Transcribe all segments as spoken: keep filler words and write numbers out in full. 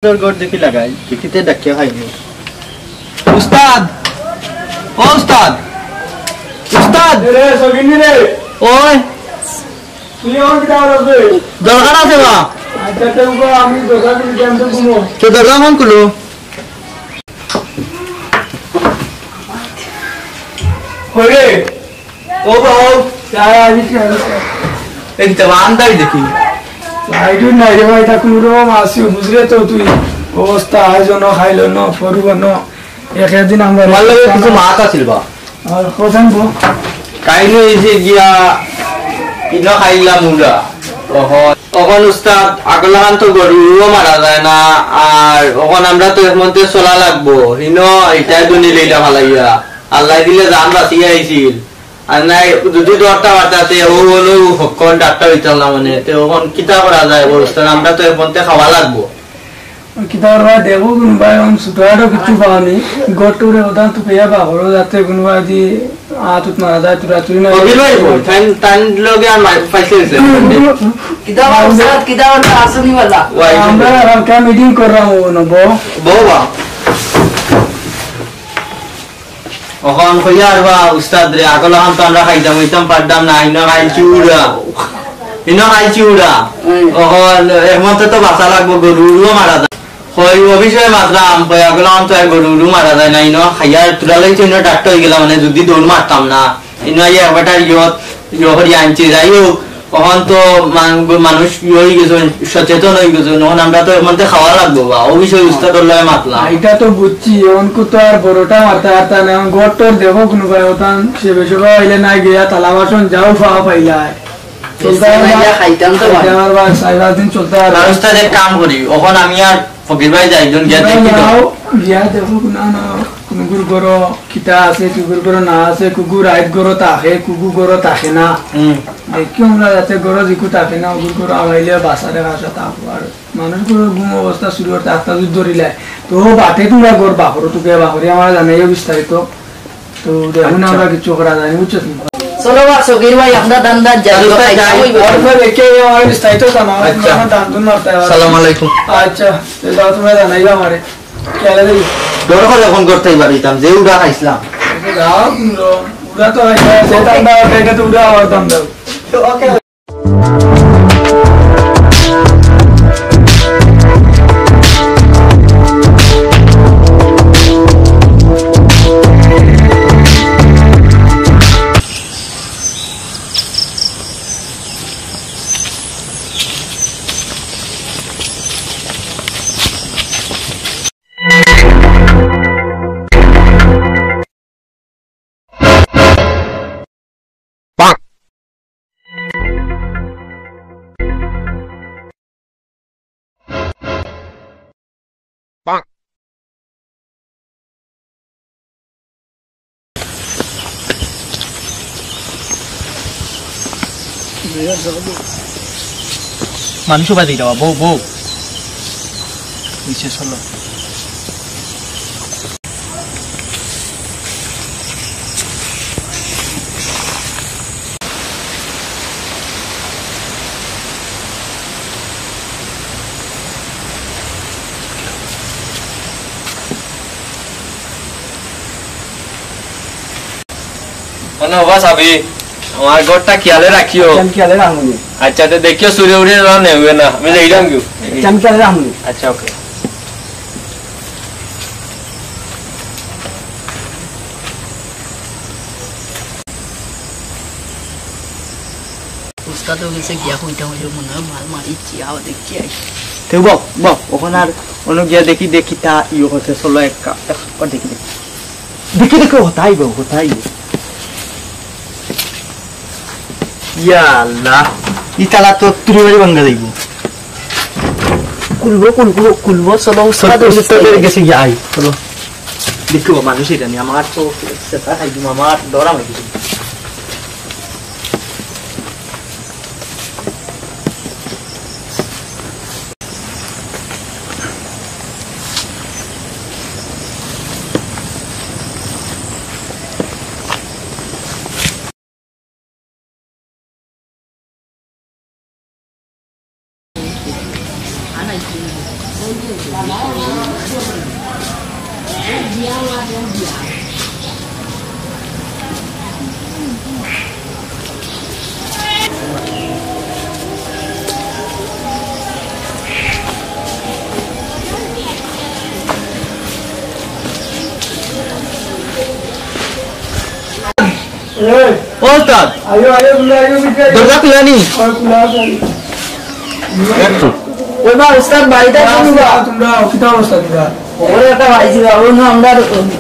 তোর ঘর দেখি লাগাই, দেখিতে ডাকিয়া খাইনি। উস্তাদ! ও উস্তাদ! উস্তাদ! এ রে, সগিনি রে। ওই! তুই আমার কিতা আওয়াজ আছে? দরকার আছে বা? আচ্ছা, তো উবা, আমি দরকার করি, আমি তো ঘুমো। তো দরকার মন কুলো? ওরে! ও বাবা, এই তো বান্দাই দেখি। লাইট নাই রে ভাই, তা কোনো রকম আছি, বুঝলে তো তুই। অবস্থা, আয়োজন খাইল ন, পড়ব ন। এক একদিন আমরা আমার লগে কিছু মাত আছিল বা। আর কোথায় গো? কাইলে এই যে গিয়া, ইনো খাইলাম উড়া। অখন, অখন উস্তাদ, আগলাখান তো গরুও মারা যায় না, আর অখন আমরা তো এর মধ্যে চলা লাগবো। ইনো, এটাই দুনি লইলা ফালাইয়া। আল্লাহ দিলে জান বাঁচিয়া আইছিল। আর নাই, যদি ডরটা বাঁচাতে, ও হলো হকল ডাক্তার হইতাম না মানে, তে অখন কিতা করা যায়, বলছেন, আমরা তো এর মধ্যে খাওয়া লাগবো। ওই কিতা করবা, দেখো কোনোবায়, এখন ছোটখাটো কিছু পাওনি, গটুরে ওদান তো পেয়া পাবো, যাতে কোনোবায় যদি আতুত মারা যায়, তোরা তুই না। কবির ভাই কই? তাইন, তাইন লগে আর মাই-, পাইছে গেছে। কিতা বা উস্তাদ, কিতা বালা, আসুনি বালা। ওয়াই আমরা হালকা মিটিং করলাম, ও নবো। বউ বা। অখন কইয়া আর বা উস্তাদ রে, আগলাখান তো আমরা খাইতাম, হইতাম পারতাম না, ইনো খাইছি উড়া। ইনো খাইছি উড়া। হুম। অখন এর মধ্যে তো বাঁচা লাগবো, গরু উড়ুও মারা যায়। কই ও বিষয়ে মাতলাম, কই আগলাখান তো আর গরু উড়ু মারা যায় না, ইনো খাইয়া তোরা লইছে, ইনো ডাক্তার হয়ে গেলাম, মানে যদি দৌড় মারতাম না, ইনো আইয়া এক বেটার ইয়ত, ইয়ে করি আনছে, যাই হোক, অখন তো মান-, মানুষ ইয়ে হয়ে গেছে, সচেতন হয়ে গেছে, অখন আমরা তো এর মধ্যে খাওয়া লাগবো বা, ও বিষয়ে উস্তাদর লগে মাতলাম। এটা তো বুঝছি, অনকু তো আর বড়টা মারতে পারতা না, এখন ঘর টর দেখো কোনোবায়, ওখান সে বেশি হইলে না গিয়া তালা বাসন যাও খাওয়া পাইলা। চলতে পারবা। খাইতাম তো পারি। খাইতে পারবা, চার পাঁচ দিন চলতে পারবা। আর উস্তাদ এক কাম করি, অখন আমি আর ফকির ভাই যাই, একজন গিয়া দেখি তো। যাও, গিয়া দেখো, না, না, কুকুর গরো কিতা আছে, কুকুর গরো না আছে, কুকুর আইত গরো থাকে, কুকুর গরো থাকে না। হুম। দেখি আমরা যাতে গরো জিকু থাকে না, কুকুর গরো আওয়াইলে বাসা দেখা আছে, তারপর আর মানুষ গরো ঘুম অবস্থা শুরু করতে আত্মা যদি ধরিলায়, তো বাটে তোমরা গর বাহরো, তোকে বাহরে আমার জানাইও বিস্তারিত। তো দেখুন, আচ্ছা। আমরা কিছু করা যায়নি, বুঝছো তুমি? চলো বা, সগির ভাই, আমরা ধান্দাত যাই, তাহলে তো তাই খাইতে যাই। হইব। আর ভাই, কে আমার বিস্তারিত জানাও, আচ্ছা। আমার ধান ধুন মারতে হবে। সালাম আলাইকুম। আচ্ছা, তো যাও, তোমরা জানাইবা আমারে। খেয়ালে দেখি। ডর করে ফোন করতে পারি, যে উড়া খাইছিলাম। যাও, উড়া, উড়া তো খাইছিলাম, সে ধান্দা, এটা তো উড়া আমার ধান্দা। তো ওকে। মানুষও বাজে এটা, বউ, বউ। নিচে চলো। মানে, ও বা চাবি, আমার ঘরটা খেয়ালে রাখিও। আমি খেয়ালে রাখমু নি। আচ্ছা, তো দেখিও, চুরে উড়ে না নেবে না, আমি যাইলাম গিয়া। আমি খেয়ালে রাখমু নি। আচ্ছা, ওকে। উস্তাদ গেছে গিয়া কইটা হইল মনে হয়, মাল মারিচ্ছি, আও দেখি আই। তে বক, বক, ওখানে আর অন্য গিয়া দেখি, দেখি তা ইয়ে করছে, চলো এক কা-, এক কা-, দেখি, দেখি। দেখি, দেখি, হতাই গো, হতাই গো। ইয়া আল্লাহ, ই তালা তো তুরি বাড়ি ভাঙ্গা যাইব। খুলবো, খুলবো, খুলবো, চলো, উস্তাদ চলো, উস্তাদ উস্তাদ। গেছে গিয়া আই, চলো। দেখো, মানুষ এটা নিয়ে আমার তো সেটা খাই দিম, আমার ডরা হয়ে গেছে। ও উস্তাদ, আইও, আইও, তোমরা আইও, ভিতরে আইও। দরজা খুলা নি? ওই খুলা আছে। ওই বা উস্তাদ, বাড়িত আছো নি বা? তোমরা, কিতা অবস্থা তোমরা? ওরে একটা পাইছি বা, ও না আমরা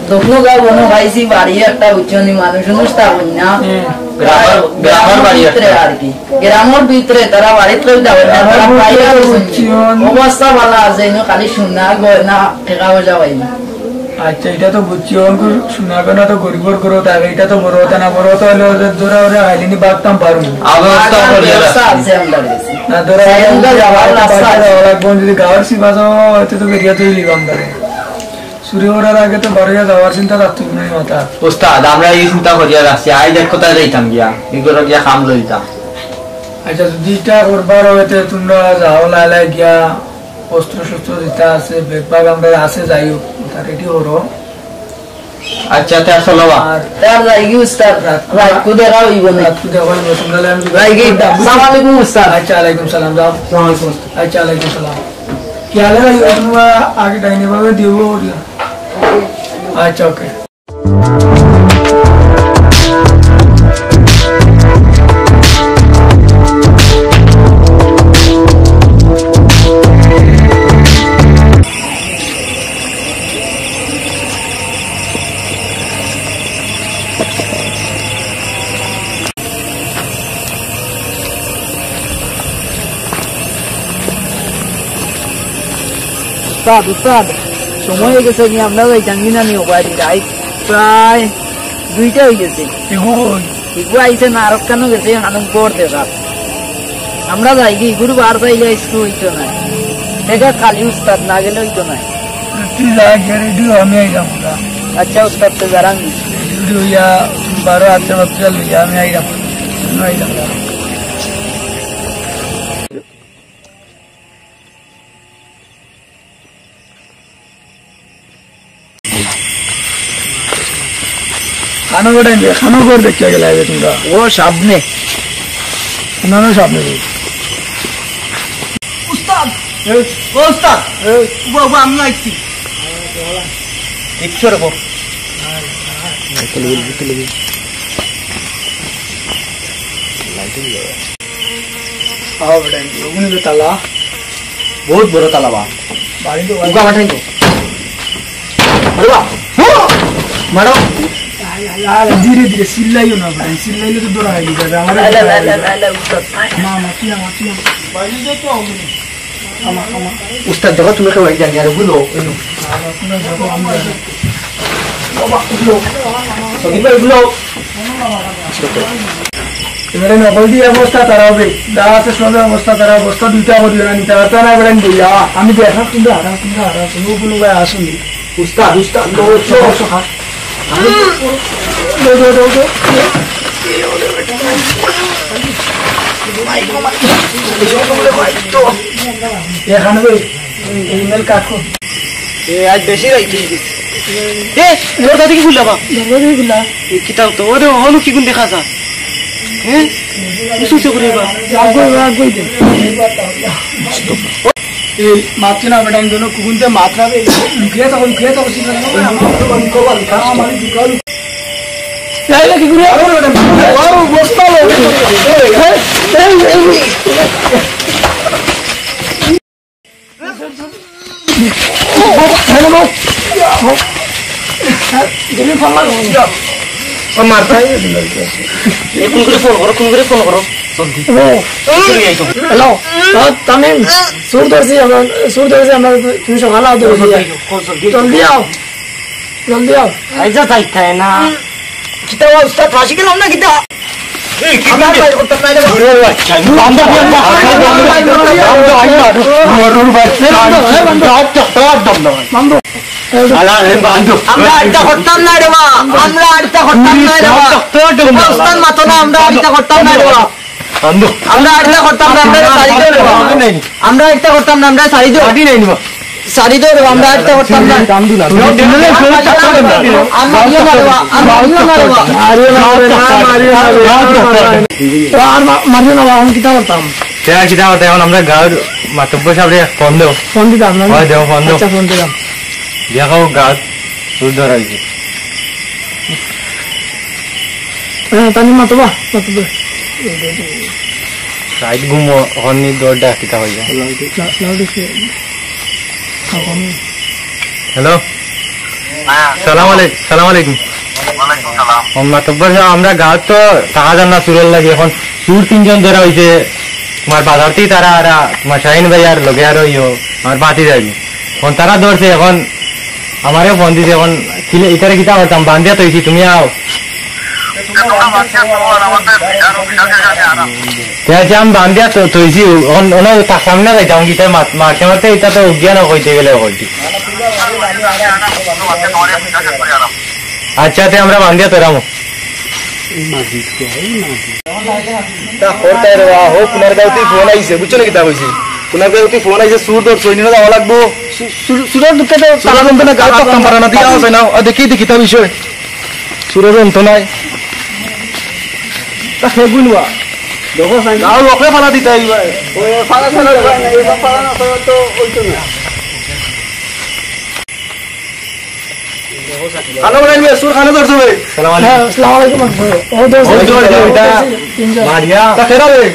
দক্ষিণ গাঁও, ও না পাইছি বাড়ি একটা, বুঝছো নি, মানুষ অনুষ তা হই না। হুম। গ্রামের, গ্রামের বাড়ি ভিতরে একটা। আর কি। গ্রামের ভিতরে তারা বাড়িত লই যাবে না, তারা বাইরে আছে। বুঝছি, অন- অবস্থা ভালা আছে, এনে খালি সোনা গয়না, টেকা পয়সা পাই না। আচ্ছা, ইটা তো বুঝছি, অনকু সোনা গয়না তো গরিবর ঘরো থাকে, ইটা তো বড় কথা না, বড় কথা অইলো যে ধরা ওরে আইলিনি বাগতাম পারুম। অবস্থা আর করিয়া ব্যবসা রাখছি। আছে আমরার কাছে। না, ধরা সাইডে যাওয়ার রাস্তা আছে। লাগবো, যদি গাঁওর সিবা যাওয়া হয়, তো বেরিয়া তুই লিবাম ধরে। চুরি করার আগে তো বারইয়া যাওয়ার চিন্তা থাকতো না মাথা। উস্তাদ, আমরা এই চিন্তা করিয়া রাখছি, আইজ এক কথা যাইতাম গিয়া, ই ঘরো গিয়া কাম লইতাম। আচ্ছা, যদি ইটা করবার হয়, তে তোমরা যাও লাইলাই গিয়া, অস্ত্র শস্ত্র যেটা আছে, বেগ বাগ আমরা আছে, যাই হোক, ওটা রেডি করো। আচ্ছা, তে চলো বা। আর তার যাই কি উস্তাদ, রাত রাত কু দেখা হইব না। রাত কু দেখা হইব, তোমরা লাই আমি যাই কি? আসসালামু আলাইকুম উস্তাদ। আচ্ছা, আলাইকুম সালাম, যাও। আসসালামু আলাইকুম উস্তাদ। আচ্ছা, আলাইকুম সালাম। কি হালে ভাই, তোমরা আগে ডাইনে বামে দিব ওগুলা। আচ্ছা, ওকে। উস্তাদ, উস্তাদ, সময় হয়ে গেছে, কি আমরা যাইতাম কি না নি, ওবায়দি রাইত প্রায় দুইটা হয়ে গেছে। এগো কই? এগো আইছে না, আরক কানো গেছে, আনন্দ কর দেখা। আমরা যাই কি, গুরু বার চাইলে আইসতে হইতো না। দেখা খালি উস্তাদ না গেলে হইতো না। তুই যা, গিয়া রেডি হ, আমি আইলাম ওরা। আচ্ছা উস্তাদ, তো জারাঙ্গি। রেডি হইয়া বারো হাতে বাচ্চা লইয়া আমি আইলাম। আমি আইলাম। খানো কটাই বে, খানো ঘর দেখিয়া গেলা বে তোমরা। ও সামনে। না, না, সামনে বে। উস্তাদ। এই। ও উস্তাদ। এই। উবা, উবা, আমি আইছি। দেখছো রে বাবা। আও বেটা, ওগুন তো তালা। বহুত বড় তালা বা। বাড়ি তো উগা বাটাই তো। আরে বা। মারো। ধীরে ধীরে চিল্লাইও না বেটা, চিল্লাইলে তো ধরা হয়ে যাবে। আমার আলা, আলা, আলা, আলা, উস্তাদ। না, না, কি না, কি না। বাড়ি তো তো হবে না। উস্তাদ, দেখো, তুমি কেউ জানি আর গুলো, ওই নো। বাবা, গুলো। সঙ্গীত ভাই, গুলো। এবারে নকল দিয়ে অবস্থা তারা হবে। যা আছে সব অবস্থা তারা, অবস্থা দুইটা করিও না, নিতে পারতো না, এবারে বইয়া। আমি দেখাম, কিন্তু হারাম, কিন্তু হারাম, কোনো কোনো ভাই আসুন। উস্তাদ, উস্তাদ, লো, লো, লো, লো। এখানে ওই email কাট কর। এ, আজ বেশি রাইত হইছে। এ, দরজা দেখি খুললা বা। দরজা দেখি খুললা। এ, কিতাও তো, ওরে, হলো কি গুণ দেখা যা। হ্যাঁ? উসু উসু করে বা। আগুয়াই, আগুয়াই দে। এই মাতছে না বেটা, আমি দোনো কুকুনতে মাতরা বে। লুকিয়ে থাকো, লুকিয়ে থাকো, ঠিক আছে? আমার দোকান, দোকান, আমার দোকান। এই নাকি ঘুরে? আরো বেটা, আরো বস্তা লো। এই, এই, এই। ও মারতা। এ, কোন করে ফোন করো, কোন করে ফোন করো? জলদি। ও। জলদি আইতো। হ্যালো, হ্যাঁ, তামিম, চুর ধরছি আমরা, চুর ধরছি আমরা, তুমি সকালে আও, জলদি আও। জলদি আও। জলদি আও। এই যে যাইতায় না। কিতা বা উস্তাদ, ফাঁসি গেলাম না কিতা? এই, কি আমরা করে? বাইর করতাম না রে বা। ওরে বাচ্চা, বান্ধব, বান্ধব, বান্ধব, বান্ধব, বান্ধব, বান্ধব। বান্ধব। আলা, এ বান্ধব। আমরা আড্ডা করতাম না রে বা, আমরা আড্ডা করতাম না রে বা। উস্তাদ মাতো না, আমরা আড্ডা করতাম না রে বা। বান্ধব। আমরা আড্ডা করতাম না, আমরা ছাড়ি দেও রে বা। আমরা আড্ডা করতাম না, আমরা ছাড়ি দেও। আড্ডি নাই নি বা। সারি দে রে, আমরা আর তো করতাম না। দাম দিলাম। আর মারিও না রে বা, আর মারিও না রে বা। মারিও না রে, না, মারিও না রে। ও আর মা-, মারিও না বা, আমি কিতা করতাম? তে আর কিতা করতাম? এখন আমরা গাঁওর মাতব্বর সাবরে ফোন দেও। ফোন দিতাম না? হয় দেও, ফোন দেও। আচ্ছা, ফোন দিলাম। দেখো গাঁওত চুর ধরা অইছে। হ্যাঁ, তানি মাতবা, মাতবা। রাইত ঘুমো, হন্নি দৌড় ডাক কিতা অইছে? লা-, লাউড স্পিকার। হ্যালো। হ্যাঁ। সালাম আলাইক-, সালাম আলাইকুম। ওয়ালাইকুম সালাম। ও মাতব্বর সাব, আমরা গাঁওত তো থাকা যার না চুরর লাগি, এখন চুর তিনজন ধরা অইছে। তোমার বাজার থাকি তারা আর তোমার শাহিন ভাই আর লগে আর অইও আমার বাতি যাইব। এখন তারা ধরছে, এখন আমারে ফোন দিছে, এখন কিলে ইতারে কিতা করতাম, বান্ধিয়া থইছি, তুমি আও। তে আচ্ছা, আমি বান্ধিয়া তো থইছি, অন-, অন তার সামনে যাইতাম, কিতা মাত-, মারতে মারতে ইতা তো অজ্ঞান অইতে গেলে অইতে। আচ্ছা, তে আমরা বান্ধিয়া তোরামু। তা করতাই রে বা, হো, কুনার গাঁওতে ফোন আইছে, বুঝছো নি কিতা কইছি? কুনার গাঁওতে ফোন আইছে, চুর ধরছে, অইন্য যাওয়া লাগবো। চুর, চুর, চুরর দুঃখে তো চুরর দুঃখে না, গাঁও তো কাম পারা না, দিয়া আছে না, আর দেখি, দেখি, কিতা বিষয়। চুরর অন্ত নাই। তা হে গুনবা। দেখো, সাইন। গাঁও লোকরে ফালা দিতে হইবে। ও, ফালা, ফালা, ফালা, না, এবার ফালা না, ফালা তো অইতো না। খানো বানাই নিয়ে, চুর খানো ধরছে ভাই। সালাম আলাইকুম। হ্যাঁ, আসসালামু আলাইকুম। ও, দোস্ত। ওই যে, ওই যে, ওইটা তিনজন। মারিয়া। তা কেরা রে?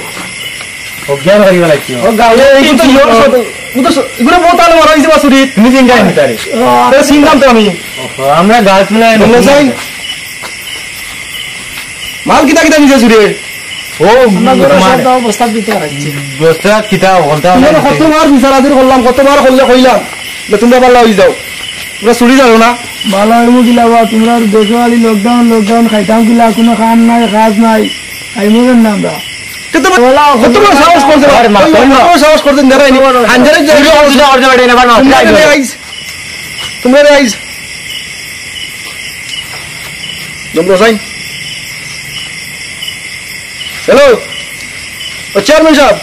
অজ্ঞান করিবা লাগছে। ও, গাঁও, এই কিন্তু ইয়ে সব, ও তো স-, এগুলো বহুত আলো মারা হইছে বাসুরি। তুমি চিনতাই নি তারে? ও, আরে, চিনতাম তো আমি। ওহো, আমরা গাছ মিলাই বললো যাই। মাল কিতা কিতা নিছে চুরে? ও, আমরা ঘরে তোমার সব দাও, বস্তা দিতে আর আসছি। বস্তা কিতা, ওখানটা তুমি অনেক কতবার বিচার আদির করলাম, কতবার করলে কইলাম যে তোমরা বালা হয়ে যাও, তোমরা চুরি যাও না। বালা হইমু কিলা বা, তোমরা আর দেখো খালি lockdown, lockdown, খাইতাম কিলা, কোনো কাম নাই, কাজ নাই, খাইমু কেন আমরা? কিন্তু বালা, কত বড় সাহস করছে, আরে মা, ওই কত বড় সাহস করছে, দেরাই নি। হাঞ্জারে যে চুরি করতে পারে না, বাবা, তোমরা রে আইস, তোমরা রে আইস। নম্বর সাইন। হ্যালো, ও চেয়ারম্যান সাহেব,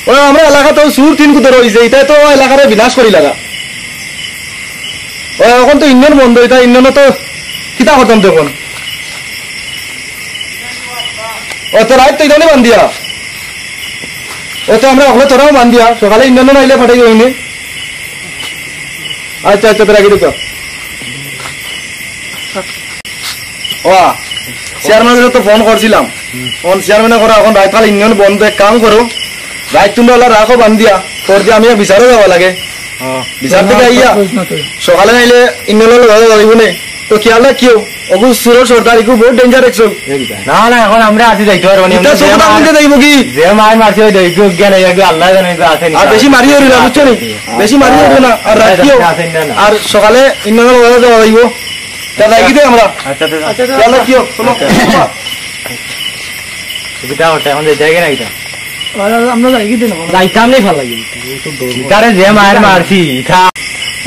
ও আমরা এলাকাত চুর তিন কুদে রইছে, ইতায় তো এলাকারে বিনাশ করিলাগা। ও এখন তো ইউনিয়ন বন্ধ, ইতা ইউনিয়নে তো কিতা করতাম তখন? ও তো রাইত তো ইতানে বান্ধিয়া, ও তো আমরা হকলে তোরাও বান্ধিয়া, সকালে ইউনিয়নে নাইলে ফাটাই হইনি। আচ্ছা, আচ্ছা, তো রাখি দিত। ও, চেয়ারম্যানরে তো ফোন করছিলাম। ফোন চেয়ারম্যানে করা, এখন রাইত কাল ইউনিয়ন বন্ধ, এক কাম করো, রাইত তোমরা ওলা রাখো বান্ধিয়া, তোর দিয়ে আমি বিচারও যাওয়া লাগে। বিচার থেকে আইয়া সকালে নাইলে ইউনিয়নের লগে যাওয়া যাইব নে। তো খেয়াল রাখিও, ওগু চুরর সর্দার, ইগু বহুত danger একজন। না, না, এখন আমরা আছি যাইতে পারবো না। ইতা আমরা চোখ যে দাম মার-, দিতে যাইব কি? যে মার মারছে ওই দেখি অজ্ঞান হয়ে যাবে, আল্লাহ জানে তো আছে নি। আর বেশি মারি হইল না, বুঝছো নি? বেশি মারি হইল না, আর রাখিও। আছে না, না। আর সকালে ইন্নাল বাজার যাওয়া যাইব। তা যাই কি দে আমরা? আচ্ছা, আচ্ছা, আচ্ছা। খেয়াল রাখিও, শোনো। আচ্ছা। কিতা করতে এখন যাইতে হবে না কিতা? আর আমরা যাই কি দে না? যাইতাম নাই, ভালো লাগে। তারে যে মার মারছি, ইতা।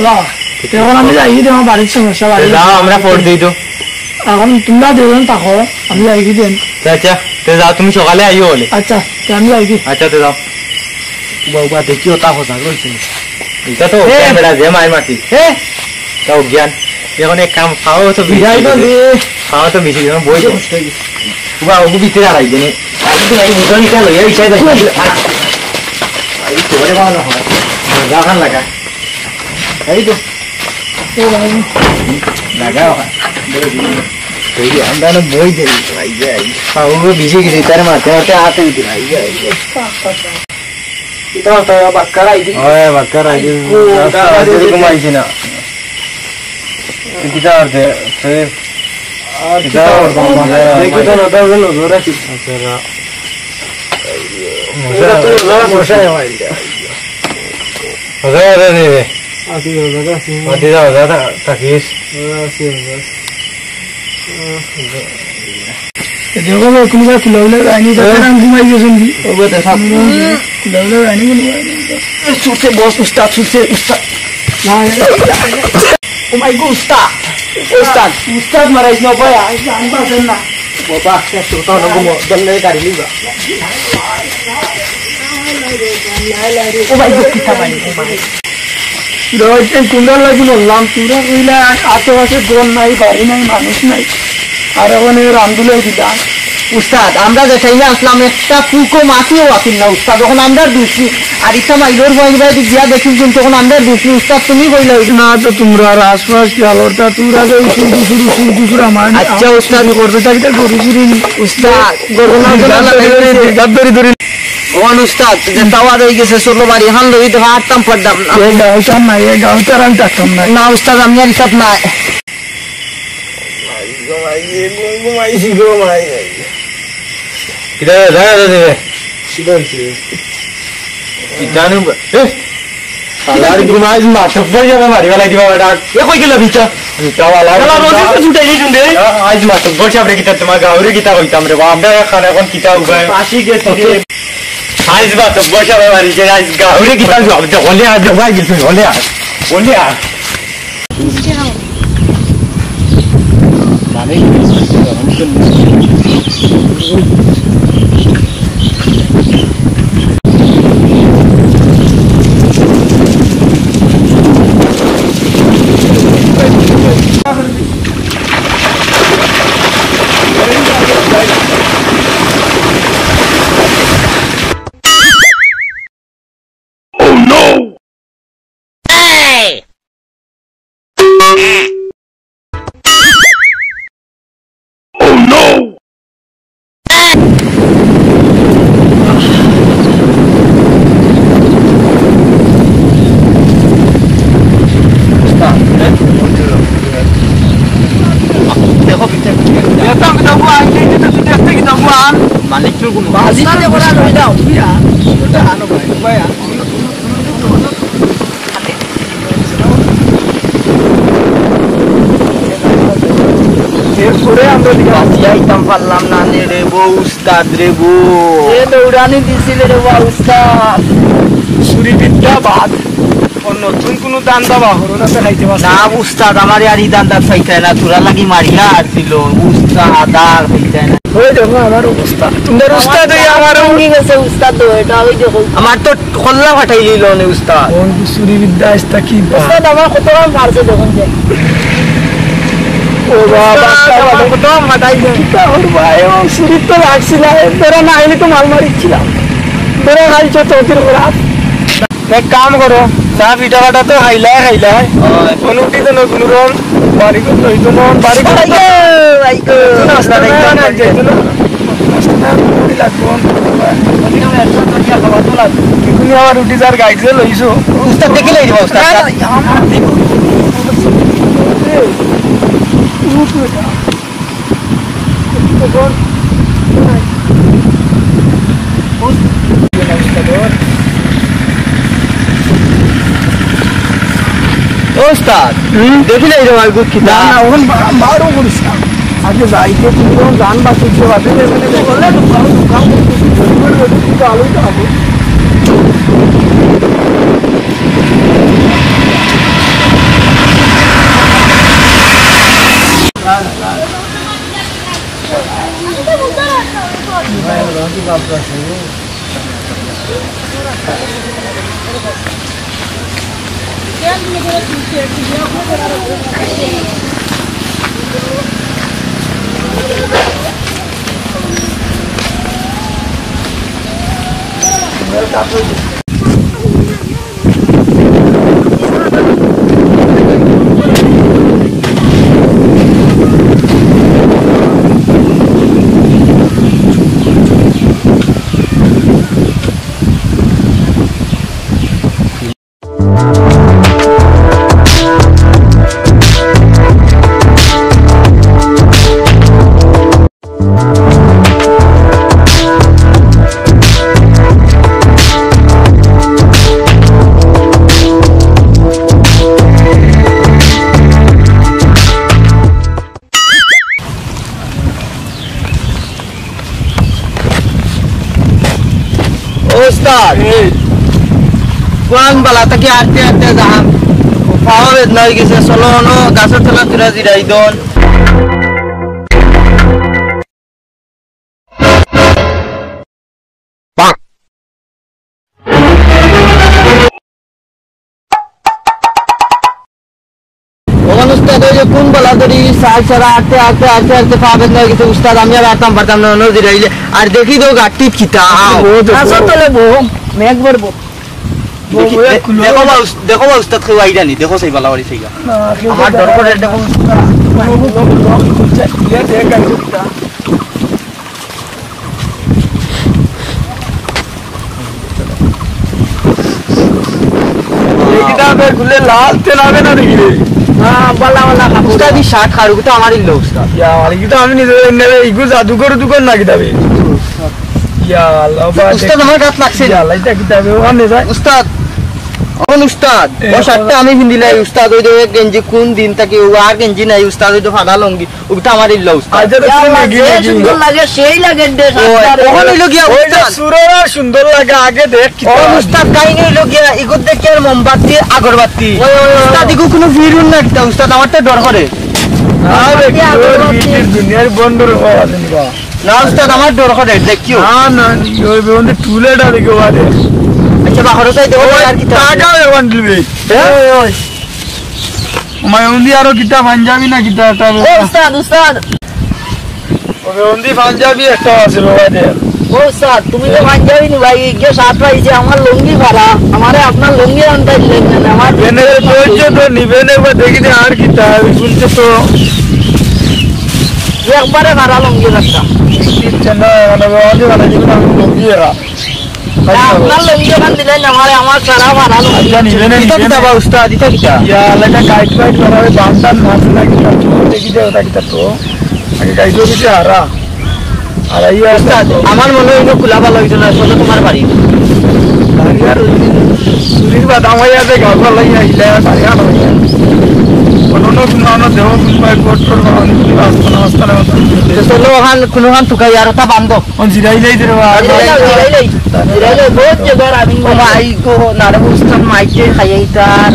বাহ, তে এখন আমি যাই কি দে, আমার বাড়ির সমস্যা, বাড়ির যাও, আমরা ফোন দিই তো। এখন তোমরা দুজন থাকো, আমি যাই কি দেন। আচ্ছা, তে যাও, তুমি সকালে আইও বলে। আচ্ছা, তে আমি যাই কি। আচ্ছা, তে যাও। উবা, উবা, দেখিও, তা হজা রইছে। এটা তো এ! অজ্ঞান বেটা, যে মার মারছি। এ! তা অজ্ঞান। এখন এক কাম, খাওয়া তো বেশি বিদায় তো দে। খাওয়া তো বেশি, এখন বই দে। উবা, ওগু ভিতরে আর আইবে নি। আমি তো ভাই মুদ্রা নিতে লইয়া ইচ্ছাই পাইছি। আরে তোরে ভালো হয়। মজা খান লাগা। এই তো। লাগাও। এই যে আমরা না বই দেই, ভাই, যাই। হ্যাঁ, ও বিজি গেছে, তারে মারতে মারতে হাতে দিতে, ভাই, যাই। এটা তো বাক্কার আইডি। ওই বাক্কার আইডি। ও, রাস্তা দাদা, আছে, এরকম আইছে না। তুই কিতা করতে? তুই আর কিতা কিতা করতে? করতে? মজা দেখি তো না, তাহলে নজর রাখি। আচ্ছা, রা-, মজা, এটা তো নজর আছে। মজা হয়। হজা হজা নি রে। আছি, হজা আছি। মাটি যা হজা থা-, থাকিস। হজা আছি, হজা। দেখো ভাই, কোনোবা খুলা উলা যায়নি, তাতে হ্যাঁ? রাম ঘুমাই গেছেন কি? ওগো দেখা। খুলা উলা যায়নি কোনোবা। ছুটছে বস, উস্তাদ, ছুটছে উস্তাদ। না, না, না, না। ও মাই গড, উস্তাদ। উস্তাদ, উস্তাদ মারাইস না, ভাই, আর জান বাঁচেন না। বাবা, শেষ কথা হলো, ঘুমো, দলে গাড়ি নিবা। ও ভাই, দুঃখিত ভাই, ও ভাই। তোরা ওই যে কুন্ডার লাগি বললাম, তোরা কইলা আশেপাশে ঘর নাই, বাড়ি নাই, মানুষ নাই, আর এখন এই রামদুলাই দিলা। উস্তাদ, আমরা যে টাইমে আসলাম, একটা কুকো মাছিও আছিল না উস্তাদ। যখন আমরা দুষি আর ইচ্ছা মাইলোর ভাই ভাই দিয়া দেখি, কিন্তু তখন আমরা দুষি উস্তাদ, তুমি কইলা ওই না তো, তোমরা আর আশপাশ খেয়াল করতা, তোরা যে উসুর দুসুর, উসুর দুসুর আমার আচ্ছা, উস্তাদ। আমি করতে চাই, এটা গরু চুরি। উস্তাদ, গরু না, গরু না, ধরি, ধরি, ধরি, ধরি। ওয়ান উস্তাদ, যে তাওয়া রয়ে গেছে, চলো বাড়ি, হান লই দেখা আটতাম পারতাম না। এ গাঁও চান নাই, এ গাঁও চান আমি থাকতাম না। না উস্তাদ, আমি আর ইসাব নাই। ঘুমাইছি গো, মাই। কিতা, যা, যা, যা, যা। কিতা হইছে? কিতা নু, এ? শালার ঘুমাইছ, মাথা পড়ে যাবে, মারি ফেলাই দিবা বেটা। এ কই গেল বিচা? বিচা বালা। শালা রোজে তো ছুটাই দিছুন রে। আইজ মাথা পড়ে যাবে, কিতা তোমার গাউরে কিতা কইতাম রে বাপ, আমরা এখন, এখন কিতা উপায়? ফাঁসি গেছি রে। আইজ মাথা পড়ে যাবে, মারি যে আইজ গাউরে কিতা জবাব দে, হলে আজ, হলে আজ, হলে আজ, হলে আজ। Oh no! Oh no! মালিক তো কোনো বাজি না রে, ওরা লই যাও, তুই আন। ওটা আনো ভাই, ভাই, আনো। এরপরে আমরা দিকে বাঁচিয়া আইতাম পারলাম না নে রে বউ, উস্তাদ রে বউ। এ দৌড়ানি দিছিল রে বা উস্তাদ। চুরি বিদ্যা বাদ। ও নতুন কোনো ধান্দা বা হলো না, তো খাইতে পারছি না। না উস্তাদ, আমারে আর ই ধান্দাত পাইতায় না, তোরা লাগি মারিয়া আর দিল, উস্তাদ আর পাইতায় না। ওই দেখো আমার অবস্থা। তোমার উস্তাদ হইয়া আমার ভাঙ্গি গেছে উস্তাদ, তো এটা ওই দেখো। আমার তো কল্লা ফাটাই দিল নে উস্তাদ। কোন চুরি বিদ্যা আস্তা কি পা? উস্তাদ আমার কত রকম মারছে দেখুন যে। ও বাবা, উস্তাদ আমার কত ফাটাই দেন। কিতা করবা? এবং চুরি তো লাগছিল, ধরে না আইলে তো মাল মারিছিলাম। ধরে খাইছো চৌকির খরাপ। এক কাম করো, চা পিঠা পাঠা তো খাইলায়, খাইলায়। অয়। কোনো উঠি তো নয়, কোনো রকম বাড়ি ঘর লই তো নয়, বাড়ি ঘর আইগো, আইগো। কোনো রাস্তা নাই, না, না, না, যাইতো না। রাস্তা না, রুটি লাগবো। তুমি আবার রুটি যার গাইড যে লইছো। উস্তাদ দেখি লই দিবা, উস্তাদ। না, না, আমার দিব। ও উস্তাদ, হুম? দেখি না এরকম আর গুদ খিতা। না, না, ওখানে বা-, বারো করিস না। আগে যাইতে তুমি যখন গান বাজছে, যে বাজে, যে বাজে, যে বাজে, বললে, ঢুকাও, ঢুকাও, ঢুকাও, ঢুকাও, ঢুকাও, ঢুকাও। ও উস্তাদ, এই। কোন বালা থাকি আটতে আটতে যাম। পাও বেদনা হয়ে গেছে, চলো অনো গাছের তলা তুরা জিরাই দন। উস্তাদ, ওই যে কোন বলা ধরি, সাই সারা আটতে, আটতে, আটতে, আটতে পা বেদনা অই গেছে। উস্তাদ, আমি আর আটতাম পারতাম না, অনো জিরাইলে। আর দেখি তো গাট্টিত কিতা, আও। বউ তো আসো বউ। তাহলে বউ, মেঘ ভরবো। দেখি, বউ, দে-, খুলো। দেখো বা উস-, দেখো বা উস্তাদ কেউ আইরা নি, দেখো সেই বালা বাড়ি সেইগা। না, কেউ আমার তো ডর করে, দেখো। বউ, বউ, বউ, বউ, বউ, বউ, বউ, বউ, বউ, বউ, এই কিতাবে খুলে লাল তেল হবে না দেখি রে। হ্যাঁ, বালা, বালা, কাপড়। উস্তাদ, ই শার্ট কার, ওগুতা আমারই লো, উস্তাদ। ইয়া, আর কিতা আমি নিজে নেবে, ইগু জাদুঘর দোকান না কিতাবে। ইয়া আল্লাহ, বাবা, উস্তাদ, আমার গাত লাগছে। ইয়া আল্লাহ, এটা কিতাবে, ওখানে যায়। উস্তাদ, অখন উস্তাদ, এ, ও শার্টটা আমি পিন্দিলাই, উস্তাদ, ওই যে এক গেঞ্জি কোন দিন থাকি, ও আর গেঞ্জি নাই, উস্তাদ, ওই তো ফাটা লুঙ্গি। ওগুতা আমারই লো, উস্তাদ। আচ্ছা, তো ইয়া তুমি আল্লাহ, নেগি, যে নেগি। সুন্দর লাগে, সেই লাগে রে, ওই, শার্টটা রে। ওখানে অইলো গিয়া ওই যে উস্তাদ। সুরর আর সুন্দর লাগে, আগে দেখ কি ও তো। উস্তাদ, কাহিনী অইলো গিয়া, ইগুত দেখি আর মোমবাতি, আগরবাতি। ওই, ওই, ওই, ওই। উস্তাদ, ইগু কোনো ফিরুন না কিতা, উস্তাদ, আমার তো ডর করে। আরে, মোমবাতি, তোর আগরবাতি। বিটির দুনিয়ার বন্দর হওয়া আছে নি বা? না, উস্তাদ, আমার ডর করে, দেখিও। না, না, ওই বেগুন টুলেটা দেখে বাদে। আচ্ছা, বাহরও তাই দেখো, ওই আর কিতা আছে? টাকা বেগুন দিবে। হ্যাঁ? ওই, ওই। মায়ুন্দি আরো কিতা পাঞ্জাবি না কিতা একটা ও উস্তাদ, উস্তাদ। ওবে উন্দি পাঞ্জাবি একটা আছে বাবা দে। ও উস্তাদ, তুমি তো পাঞ্জাবি নি ভাই, ইগে সাত পাইছে, আমার লুঙ্গি ফাড়া, আমারে আপনার লুঙ্গি আনতে দিলেন না, আমার বেনে ধৈর্য তো নিবে না, এবার দেখি যে আর কিতা, ওই শুনছে তো। একবারে ফাড়া লুঙ্গি একটা। কিচ্ছু না, মানে, বাবা, আমি বানাই দিবেন, আমি লুঙ্গি এরা। না, আপনার লুঙ্গি ওখান দিলেন না, আমার, আমার সারা ফাড়া লুঙ্গি। আচ্ছা, নিবে না, ইটা নিবে কিতা না। বা উস্তাদ, ইটা কিতা? ইয়া, লেখা কাইট ফাইট করা, ওই বান্দার নাচ না কিতা, তো দেখি দে, ওটা কিতা তো? আগে গাইছো কিছু হারা। আর এই উস্তাদ, আমার মনে হয় ইনো খোলা ভালা হইতো না, আসলে তোমার বাড়ি। বাড়ি আর ওই চুরির বাদাম হইয়া আছে, গাছ ভালা হইয়া, ইলা বাড়ি আর হইয়া। কোনো না কোনো আনো দেহ, কোনো ভাই কোট টোট বানানো, কোনো রাস্তা না, রাস্তা না, রাস্তা না। তো চলো, ওখান, কোনোখান তুকাই আর ওটা বান্ধব। ও জিরাই যাই রে বা। জিরাই যাও, জিরাই যাই। জিরাই যাও, বহুত যে বার আমি ও ভাই গো, নারে উস্তাদ মাইকে খাইয়াই তার।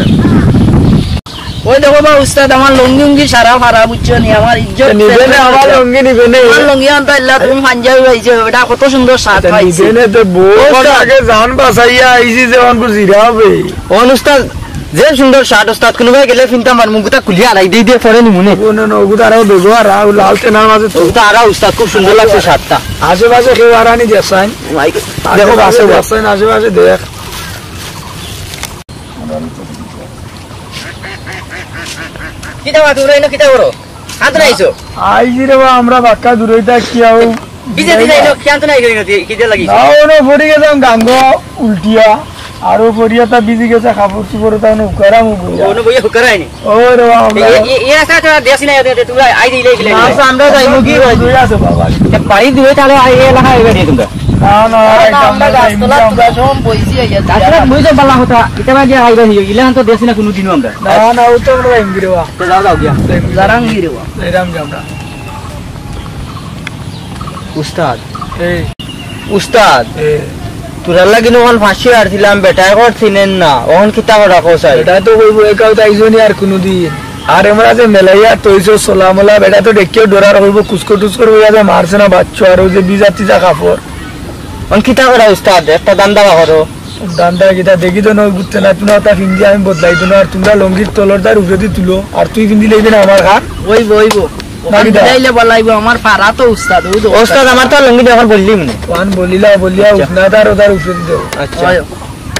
ওই দেখো বা উস্তাদ, আমার লুঙ্গি উঙ্গি সারা ফাড়া, বুঝছো নি? আমার ইজ্জত নিবে না, আমার লুঙ্গি নিবে না। আমার লুঙ্গি আনতে আইলা, তুমি পাঞ্জাবি পাইছো, এটা কত সুন্দর শার্ট আচ্ছা, পাইছি। নিবে না তো বউ, ও উস্তাদ। আগে জান বাঁচাইয়া আইছি যে অনকু জিরা হবে। ও উস্তাদ, যে সুন্দর শার্ট উস্তাদ, কোনো ভাই গেলে ফিনতাম আর মুখটা খুলিয়া আলাই দিয়ে দিয়ে পরে নিমুনে। ও না, না, ওগুলো আরো দেখো, আর আরো লাল তেনার মাঝে তো। ওগুলো আরো উস্তাদ, খুব সুন্দর লাগছে শার্টটা। আশেপাশে কেউ আর আনি দেখছেন? ভাই, আশেপাশে দেখো, বাসে বাস। দেখছেন, আশেপাশে দেখ। কিতা বা, তোমরা এনে কিতা করো? কান্ত না আইছো? আইজি রে বা, আমরা বাক্কা দূরে থাকি, আও বিজে দিলে এনে কান্ত নাই করি, কিতা লাগিছে? না, ওনো পড়ি গেলাম গাঙ্গ উল্টিয়া, আরো পড়িয়া তা বিজি গেছে, কাপড় চুপড় তা ওনো উকারা মুখ হইয়া। ওনো বইয়া হুকারায়নি? ও রে বা, আমরা এ, এ, এ রাস্তা তো দেশি নাই, তোমরা আই দিলে গেলে না, গেলে। আচ্ছা, আমরা যাইমু কি ভাই? দূরে আছে বাবা। তা বাড়ি দূরে তাহলে আই, এই এলাকা এবার দিয়ে তোমরা। না, না, না, না, আইতাম আমরা না, গাছতলা যাইমু। তোমরা সব বইছি, এই যে গাছতলা মুই তো বালা কথা, এটা বাদ দিয়ে আইবা হিও, ইলান তো দেশি না কোনো দিনও আমরা। না, না, ও তো আমরা যাইমু রে বা। তো যাও, যাও গিয়া। যাইমু। যারাম গিরে বা। যাইরাম গিয়া আমরা। উস্তাদ। এই। উস্তাদ। এ। তোরার লাগি নখন ফাঁসি হারছিলাম, বেটায় কর চিনেন না। অখন কিতা করা কও চাই? বেটায় তো কইবো, এ কাউ তাইছনি আর কুনুদিন। আর এমন আছে মেলাইয়া তৈছো সোলামোলা, বেটায় তো দেখিও ডরার কইবো, কুসকো টুসকো কইয়া যে মারছে না বাচ্চা, আর ওই যে বিজা তিজা কাপড়। অখন কিতা করা উস্তাদ? একটা দান্দা বার করো। দান্দা কিতা দেখি তো নয়, বুঝতে না, তোমরা ওটা ফিন্দি আমি বদলাই তো না, আর তোমরা লঙ্গির তলর দার উপরে দি তুলো, আর তুই ফিন্দি লইবি না আমার ঘর। ওই বইবো। ওখান না, কিতা? দিলাইলে বলাইবো, আমার ফাড়া তো উস্তাদ, ওই তো উস্তাদ, আমার তো লুঙ্গি দিয়ে এখন বললি মনে। ওখান বলিলা, বলিয়া আচ্ছা। উষ্ণাদার ওদার উপরে দিতে হবে। আচ্ছা। হয়।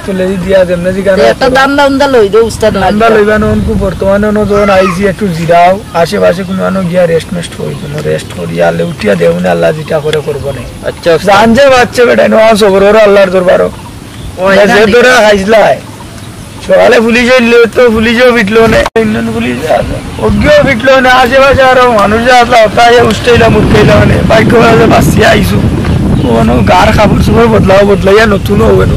তো লেই দিয়া যেমনে দিকে তো আনো একটা তো। দান্দা উন্দা লই দে উস্তাদ, না দান্দা দিতা। লইবা না, অনকু বর্তমানে অনো যখন আইছি একটু জিরাও, আশেপাশে কোনো আনো গিয়া রেস্ট মেস্ট হই, কোনো রেস্ট করিয়া আলে উঠিয়া দেও না, আল্লাহ যেটা করে করবো না। আচ্ছা, উস্তাদ। জান যে বাচ্চা বেটা, নোয়া সবর ওর আল্লাহর দরবারও। ওই যে না, ধরে খাইছিলাই। সকালে পুলিশ আইলো তো পুলিশও ফিটলো না, ইউনিয়ন পুলিশ আছে। ওগিও ফিটলো না, আশেপাশে আরো মানুষ আসলা, ওটা আইয়া উষ্টাইলা, মুটকাইলা মানে, বাইক করে বাঁচিয়া আইছো। ও মানে গার কাপড় চোপড় বদলাও, বদলাইয়া নতুন হবে না।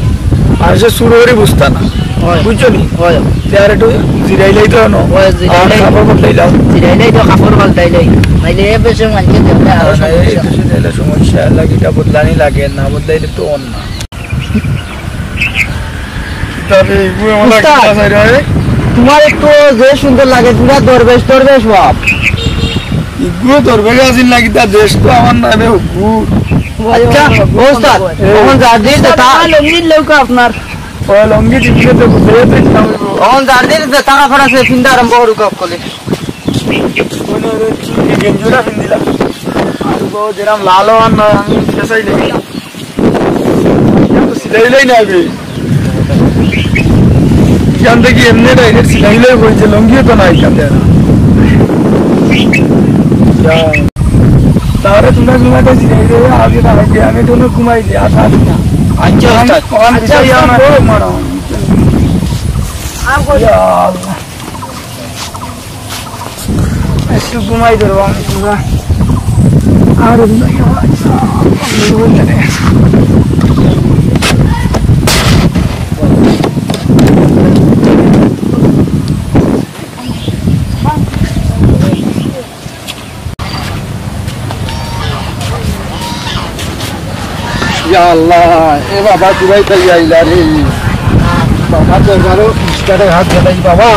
মানুষের শুরু করি বুঝতা না। হয়। বুঝছো নি? হয়। তে আর একটু জিরাইলাই তো এনো। হয়, জিরাইলাই। আর কাপড় বদলাইলাম। জিরাইলাই তো কাপড় পাল্টাইলাই। নাইলে এ বেশি মানছে দেখলে আরো না, না, এই সমস্যা। দেশে তাইলে সমস্যা লাগে, এটা বদলানি লাগে, না বদলাইলে তো অন্য। তবে এগুলো আমার উস্তাদ, লাগতে আছে রে। তোমার একটু যে সুন্দর লাগে, পুরা দরবেশ, দরবেশ বাপ। এগুলো দরবেশ আছিল না কিতা, দেশ তো আমার নামে হুকুর। আচ্ছা, ও উস্তাদ, এই। এখন যার দিন তো তা- আমার লঙ্গির লোক আপনার। ও লঙ্গি দিকে তো বুঝে যেতে ইচ্ছা হইব। এখন যার দিন তো টাকা পড়া সে চিন্তা আরম্ভ করুক সকলে। মনে হয় চুলকে গেঞ্জিটা পিন্দিলা। আর ও যেরাম লাল হওয়ার না, আমি শেষাই নেই। ইখান তো সিলাইলাই না বে। ইখান থাকি এমনে direct সিলাইলাই বইছে, লুঙ্গিও তো নাই ইখান থাকি। যা। তাহলে তোমরা ঘুমাতে সিলাই দেবে, আগে না হয় আমি তো ঘুমাই দিই, আর থাকি না। আচ্ছা, ওখান, ওস্তাদ। ওখান আচ্ছা, বিষয়ে ওস্তাদ, আমার বল। মারা। ইয়া আল্লাহ। একটু ঘুমাই ধরবো আমি, তোমরা আর ঘুমাই না। ইয়া আল্লাহ, এ বাবা, কিবা তাই আইলা রে। বাবা, তো ধরো, ইস্তারে হাত ধরাই বাবা।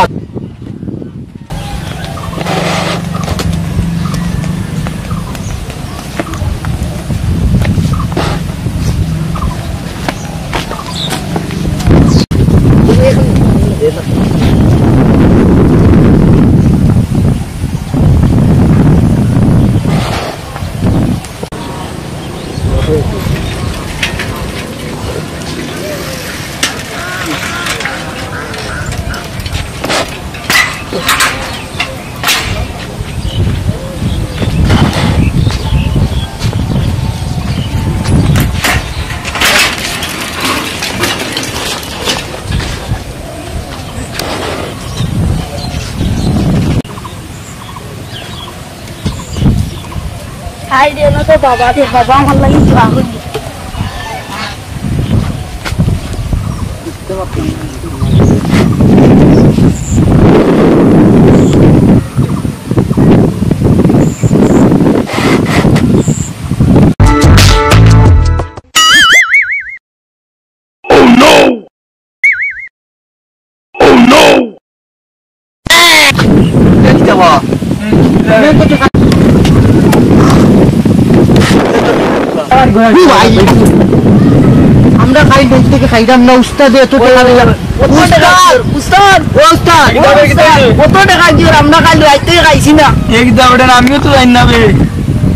হায় রে, না তো বাবা রে, বাবা আমার লাগি দোয়া করি। Oh no! Oh no! আমরা খাই দূর থেকে খাইতাম না, উস্তাদে এত টেকা দিলাম। উস্তাদ, উস্তাদ, ও উস্তাদ, ও উস্তাদ, কত টেকা দিও, আমরা খালি রাইত থেকে খাইছি না। এক দাও, ওটা আমিও তো জানি না বে।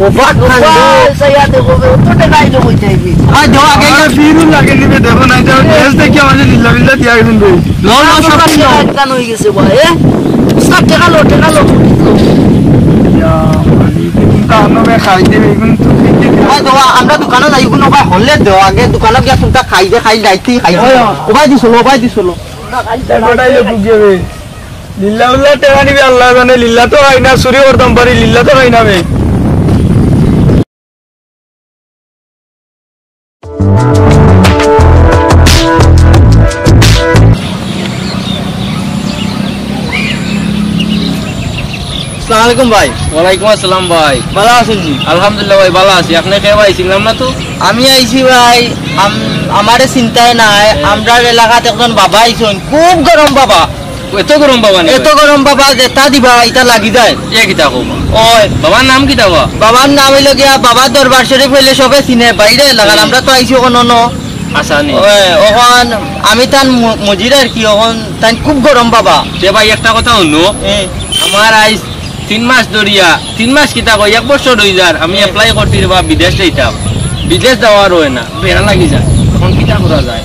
ও বাট খান দে। সাইয়া দে, কত টেকা আইলো কই যাইবি? আয় দেও আগে। আমার ফিরুল লাগে নিবে, দেখো না, যাও, ড্রেস দেখি আমার লিল্লা বিল্লা দিয়া গেছেন বে। লো, লো, সব সব লো। টেকা কান হয়ে গেছে বা, এ? উস্তাদ, টেকা লো, টেকা লো। ইয়া, মানে, কিন্তু আমরা বে খাই দেবে, এখন তো ঠিক ঠিক। ওই দেওয়া, আমরা দোকানো যাই, কোনো ওবা হলে দেওয়া, আগে দোকানো গিয়া শুনতা খাই দে, খাই যাইতেই খাই। ওই, ওই। ওবাই দিছো, ওবাই দিছো। লিল্লা উল্লা টেকা নিবে আল্লাহ জানে, লিল্লা তো খাই না, চুরি করতাম পারি, লিল্লা তো খাই না বে। আসসালামু আলাইকুম ভাই। ওয়ালাইকুম আসসালাম ভাই। ভালা আছইন নি? আলহামদুলিল্লাহ ভাই, ভালা আছি। আপনে কে ভাই? চিনলাম না তো। আমি আইছি ভাই, আম-, আমারে চিনতায় নায়। আমরার এলাকাত একজন বাবা আইছইন, খুব গরম বাবা। এত গরম বাবা নি এত ভাই? গরম বাবা, যেটা দিবা, ইটা লাগি যায়। এ কিতা কও? ওই। বাবার নাম কিতা বা? বাবার নাম অইলো গিয়া, বাবার দরবার শরীফ অইলে সবে চিনে, বাইরে এলাকার, হুম। আমরা তো আইছি অখন অনো। আচ্ছা, নি। ওই, অখন আমি তান মু-, মুজির আর কি, অখন তাইন খুব গরম বাবা। তে ভাই, একটা কথা হুনো, হুম। আমার আইজ তিন মাস ধরিয়া, তিন মাস কিতা কই, এক বছর অই যার, আমি হুম। apply করছি রে বা, বিদেশ যাইতাম, বিদেশ যাওয়ার অয় না, বেড়া লাগি যায়, অখন কিতা করা যায়?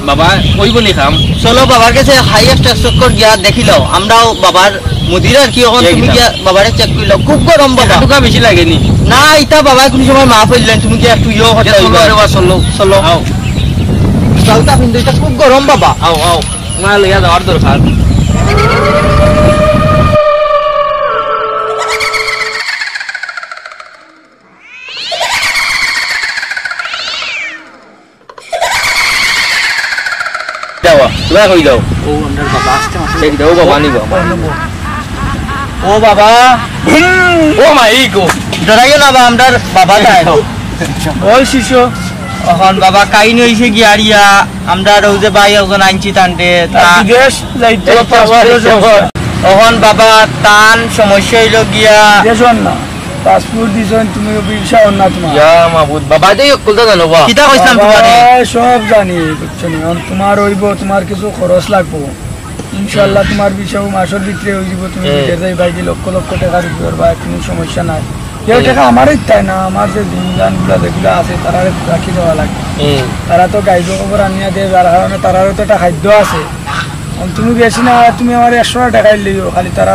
বাবা, অইবো নি কাম? চলো, বাবার গেছে হাই একটা চক্কর গিয়া দেখিলাও। আমরাও বাবার মুদির আর কি, অখন তুমি গিয়া বাবারে check করিলাও। খুব গরম বাবা। ঠান্ডা বেশি লাগে নি? না, ইটা বাবা কুনু সময় মাফ অইলেন, তুমি গিয়া একটু ইয়ো করতে চলো রে বা, চলো। চলো। আও। যাও তা কিন্তু ইটা খুব গরম বাবা। আও, আও। তোমার লইয়া যাওয়ার দরকার। যাওয়া, তোরা কই যাও? ও, আমরার বাবা, আস্তে, আস্তে। দেখ, যাও, বাবা, আনিব, বাবা। ও বাবা। ও মাই গো। ডরাইও না বা, আমরার বাবা তাই। ওই শিশু। অখন বাবা কাহিনী অইছে গিয়া, আমরার অউ যে ভাই একজন আনছি তানরে, তা বিদেশ যাইতে ও বাবা রে, passport বাবা। অখন বাবা তান সমস্যা অইলো গিয়া। দেশ অর না। Passport দিছইন তুমি, visa অর না তোমার। ইয়া মাবুদ, বাবা দে ইয়ো কুলতা জানো বা। কিতা কইছলাম বাবা, তোমারে? সব জানি, বুঝছো নি? অখন তোমার অইবো, তোমার কিছু খরচ লাগবো। ইনশাআল্লাহ তোমার বিষয় মাসর ভিতরে অই যিবো, তুমি হুম। বিদেশ যাইবায় গি লক্ষ লক্ষ টেকার উপরে বা কুনু সমস্যা নাই। যে হুম। টেকা আমার ইচ্ছায় না, আমার যে জিনজান গুলা যেগুলা আছে, তারারে রাখি দেওয়া লাগে। হুম। তারা তো গাইব খবর আনিয়া দেয়, যার কারণে তারারও তো একটা খাদ্য আছে। আর তুমি বেশি না, তুমি আমার একশো টেকা লইও, খালি তারা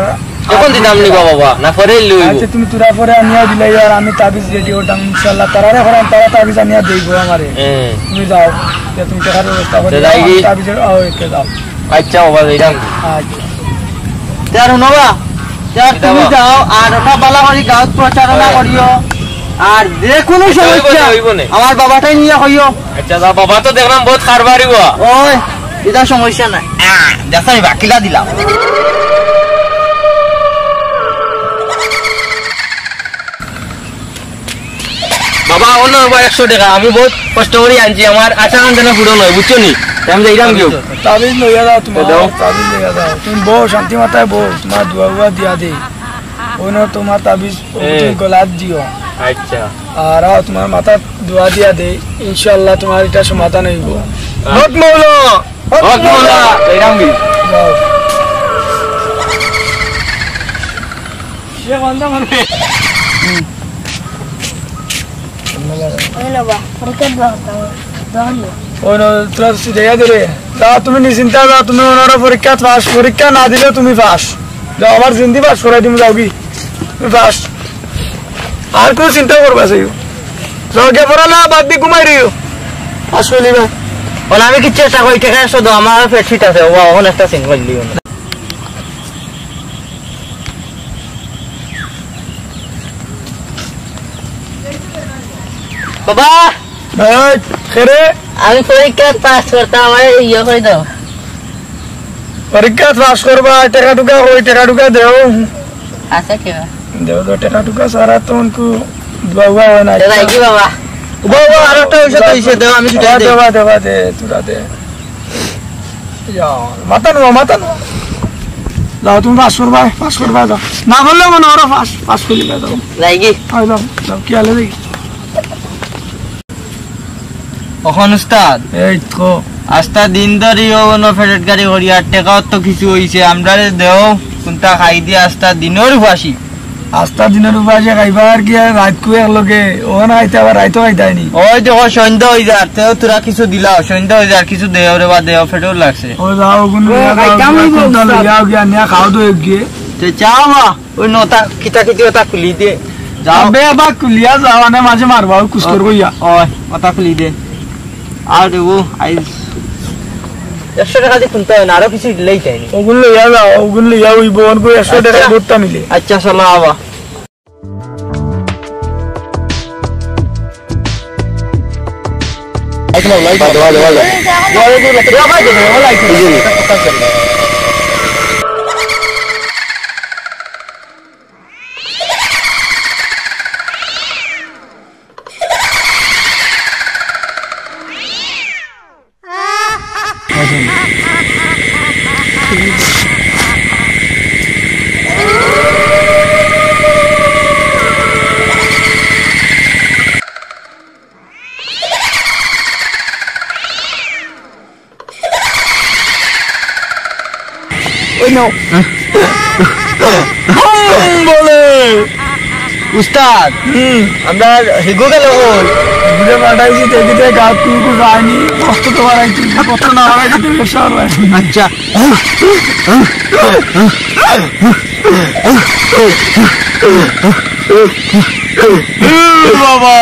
অখন দিতাম নি বাবা, না পরে লইব। আচ্ছা, তুমি তোরা পরে আনিয়া দিলাই, আর আমি তাবিজ রেডি করতাম, ইনশাআল্লাহ। তারারে করাম, তারা তাবিজ আনিয়া দেইব আমারে। হুম। তুমি যাও, যে তুমি টেকার ব্যবস্থা করে তো যাই দাও, আমি কি? তাবিজের, ও, ওকে, যাও। আচ্ছা বাবা, যাইরাম। আচ্ছা। তে আর হুনো বা, তে আর তুমি যাও, আর ওটা বালা করি গাঁওত প্রচারণা করিও। আর যে কুনু সমস্যা অইবো নে, অইবো নে। আমার বাবাটাই নিয়া কইও। আচ্ছা, যা, বাবা তো দেখলাম বউত কারবারি বা। ওই, ইটা সমস্যা নাই। আহ, দেখো, আমি বাকিলা দিলাম। বাবা, অনো বাবা একশো টেকা, আমি বউত কষ্ট করি আনছি, আমার আশা আনতে না পূরণ অয়, বুঝছো নি? তে আমি যাইরাম গিয়া। তাবিজ লইয়া যাও তোমার, দাও। তাবিজ লইয়া যাও। তুমি বও, শান্তি মাথায় বও, তোমার দোয়া উয়া দিয়া দেই। অনো তোমার তাবিজ, ও, তুমি গলাত দিও। আচ্ছা। আর আও, তোমার মাথাত দোয়া দিয়া দেই, ইনশাআল্লাহ তোমার ইটা সমাধান অইব। হক মৌলা, হক মৌলা। যাইরাম গি। যাও। ওই লো বা, পরীক্ষার দোয়া করতাম, দোয়া নিও। ওই লো, তোরা তো যাইয়া দে রে। যাও, তুমি নিশ্চিন্তা যাও, তুমি অনর পরীক্ষাত পাস, পরীক্ষা না দিলে তুমি পাস। যাও, আমার জিন্দি পাস করাই দিমু, যাও গি। তুমি পাস। আর কুনু চিন্তা করবা চাইও। যাও গিয়া পড়া না, বাদ দি ঘুমাই রইও। পাস করিলিবা। বলে, আমি কিচ্ছু একটা কই, টেকা একশো দাও, আমার পেট ফিট আছে। ও, অখন একটা সিন করলি। বাবা, এই, কে রে? আমি পরীক্ষা পাস করতাম, আমারে ইয়ে করি দাও। পরীক্ষা পাস করবা, টেকা টুকা কই, টেকা টুকা দেও। আচ্ছা, কে বা? দেও, দেও, টেকা টুকা ছাড়া তো অনকু দোয়া উয়া অয় না। এ ভাই, কি বাবা? বাবা, আর একটা অইছে তো অইছে, দেও, আমি দুইটা দেও, দেই। দেবা, দেবা, দে, তোরা দে। ইয়া, মাথা নো, মাথা নো। যাও, তুমি পাস করবা, পাস করবা, যাও। না করলে মনে করো পাস, পাস করিবা, যাও। যাই কি? আয়, যাও, যাও, কি হালে দেখি? অখন উস্তাদ, এই তো। আস্তা দিন ধরি ও অনো পেটের গাড়ি করি, আর টেকাও তো কিছু অইছে, আমরারে দেও, কুনটা খাই দিয়া আস্তা দিনর উপাসি। আস্তা দিনর উপাসে খাইবা আর কি, আর রাইতকু একলগে, অখন খাইতে আবার রাইতও খাইতায় নি। ওই দেখো সন্ধ্যা অই যার, তেও তোরা কিছু দিলাও, সন্ধ্যা অই যার, কিছু দেও রে বা দেও, পেটেও লাগছে। ও যাও, অগুন ও, লইয়া যাও, খাইতাম অইবো, কুনটা উস্তাদ। লইয়া গিয়া নিয়া খাও তো এক গিয়ে। তে যাও বা, ওই নতা কিতা কিতি ওটা খুলি দে। যাও। আবে আবার খুলিয়া যাও, মানে মাঝে মারবা, ওই কুস্তর কইয়া। ওই, ওটা খুলি দে। আর ও, আইজ একশো টেকা দি কুনটা অয় না, আরো কিছু দিলেই চাইনি। অগুন লইয়া যাও, অগুন লইয়া অইবো, অন কই একশো টেকা আচ্ছা। ভর্তা মিলে। আচ্ছা, চলো আবার। ওই নাও। হুম, বলে। উস্তাদ, হুম। আমরা হিগু গেল কই? হিগুরে পাঠাইছি, দেখি দে, গাত কুকুর যায়নি, কষ্ট তো বাড়াইছি, কষ্ট না বাড়াইছি, তো ব্যবসা বাড়াইছি। আচ্ছা। বাবা।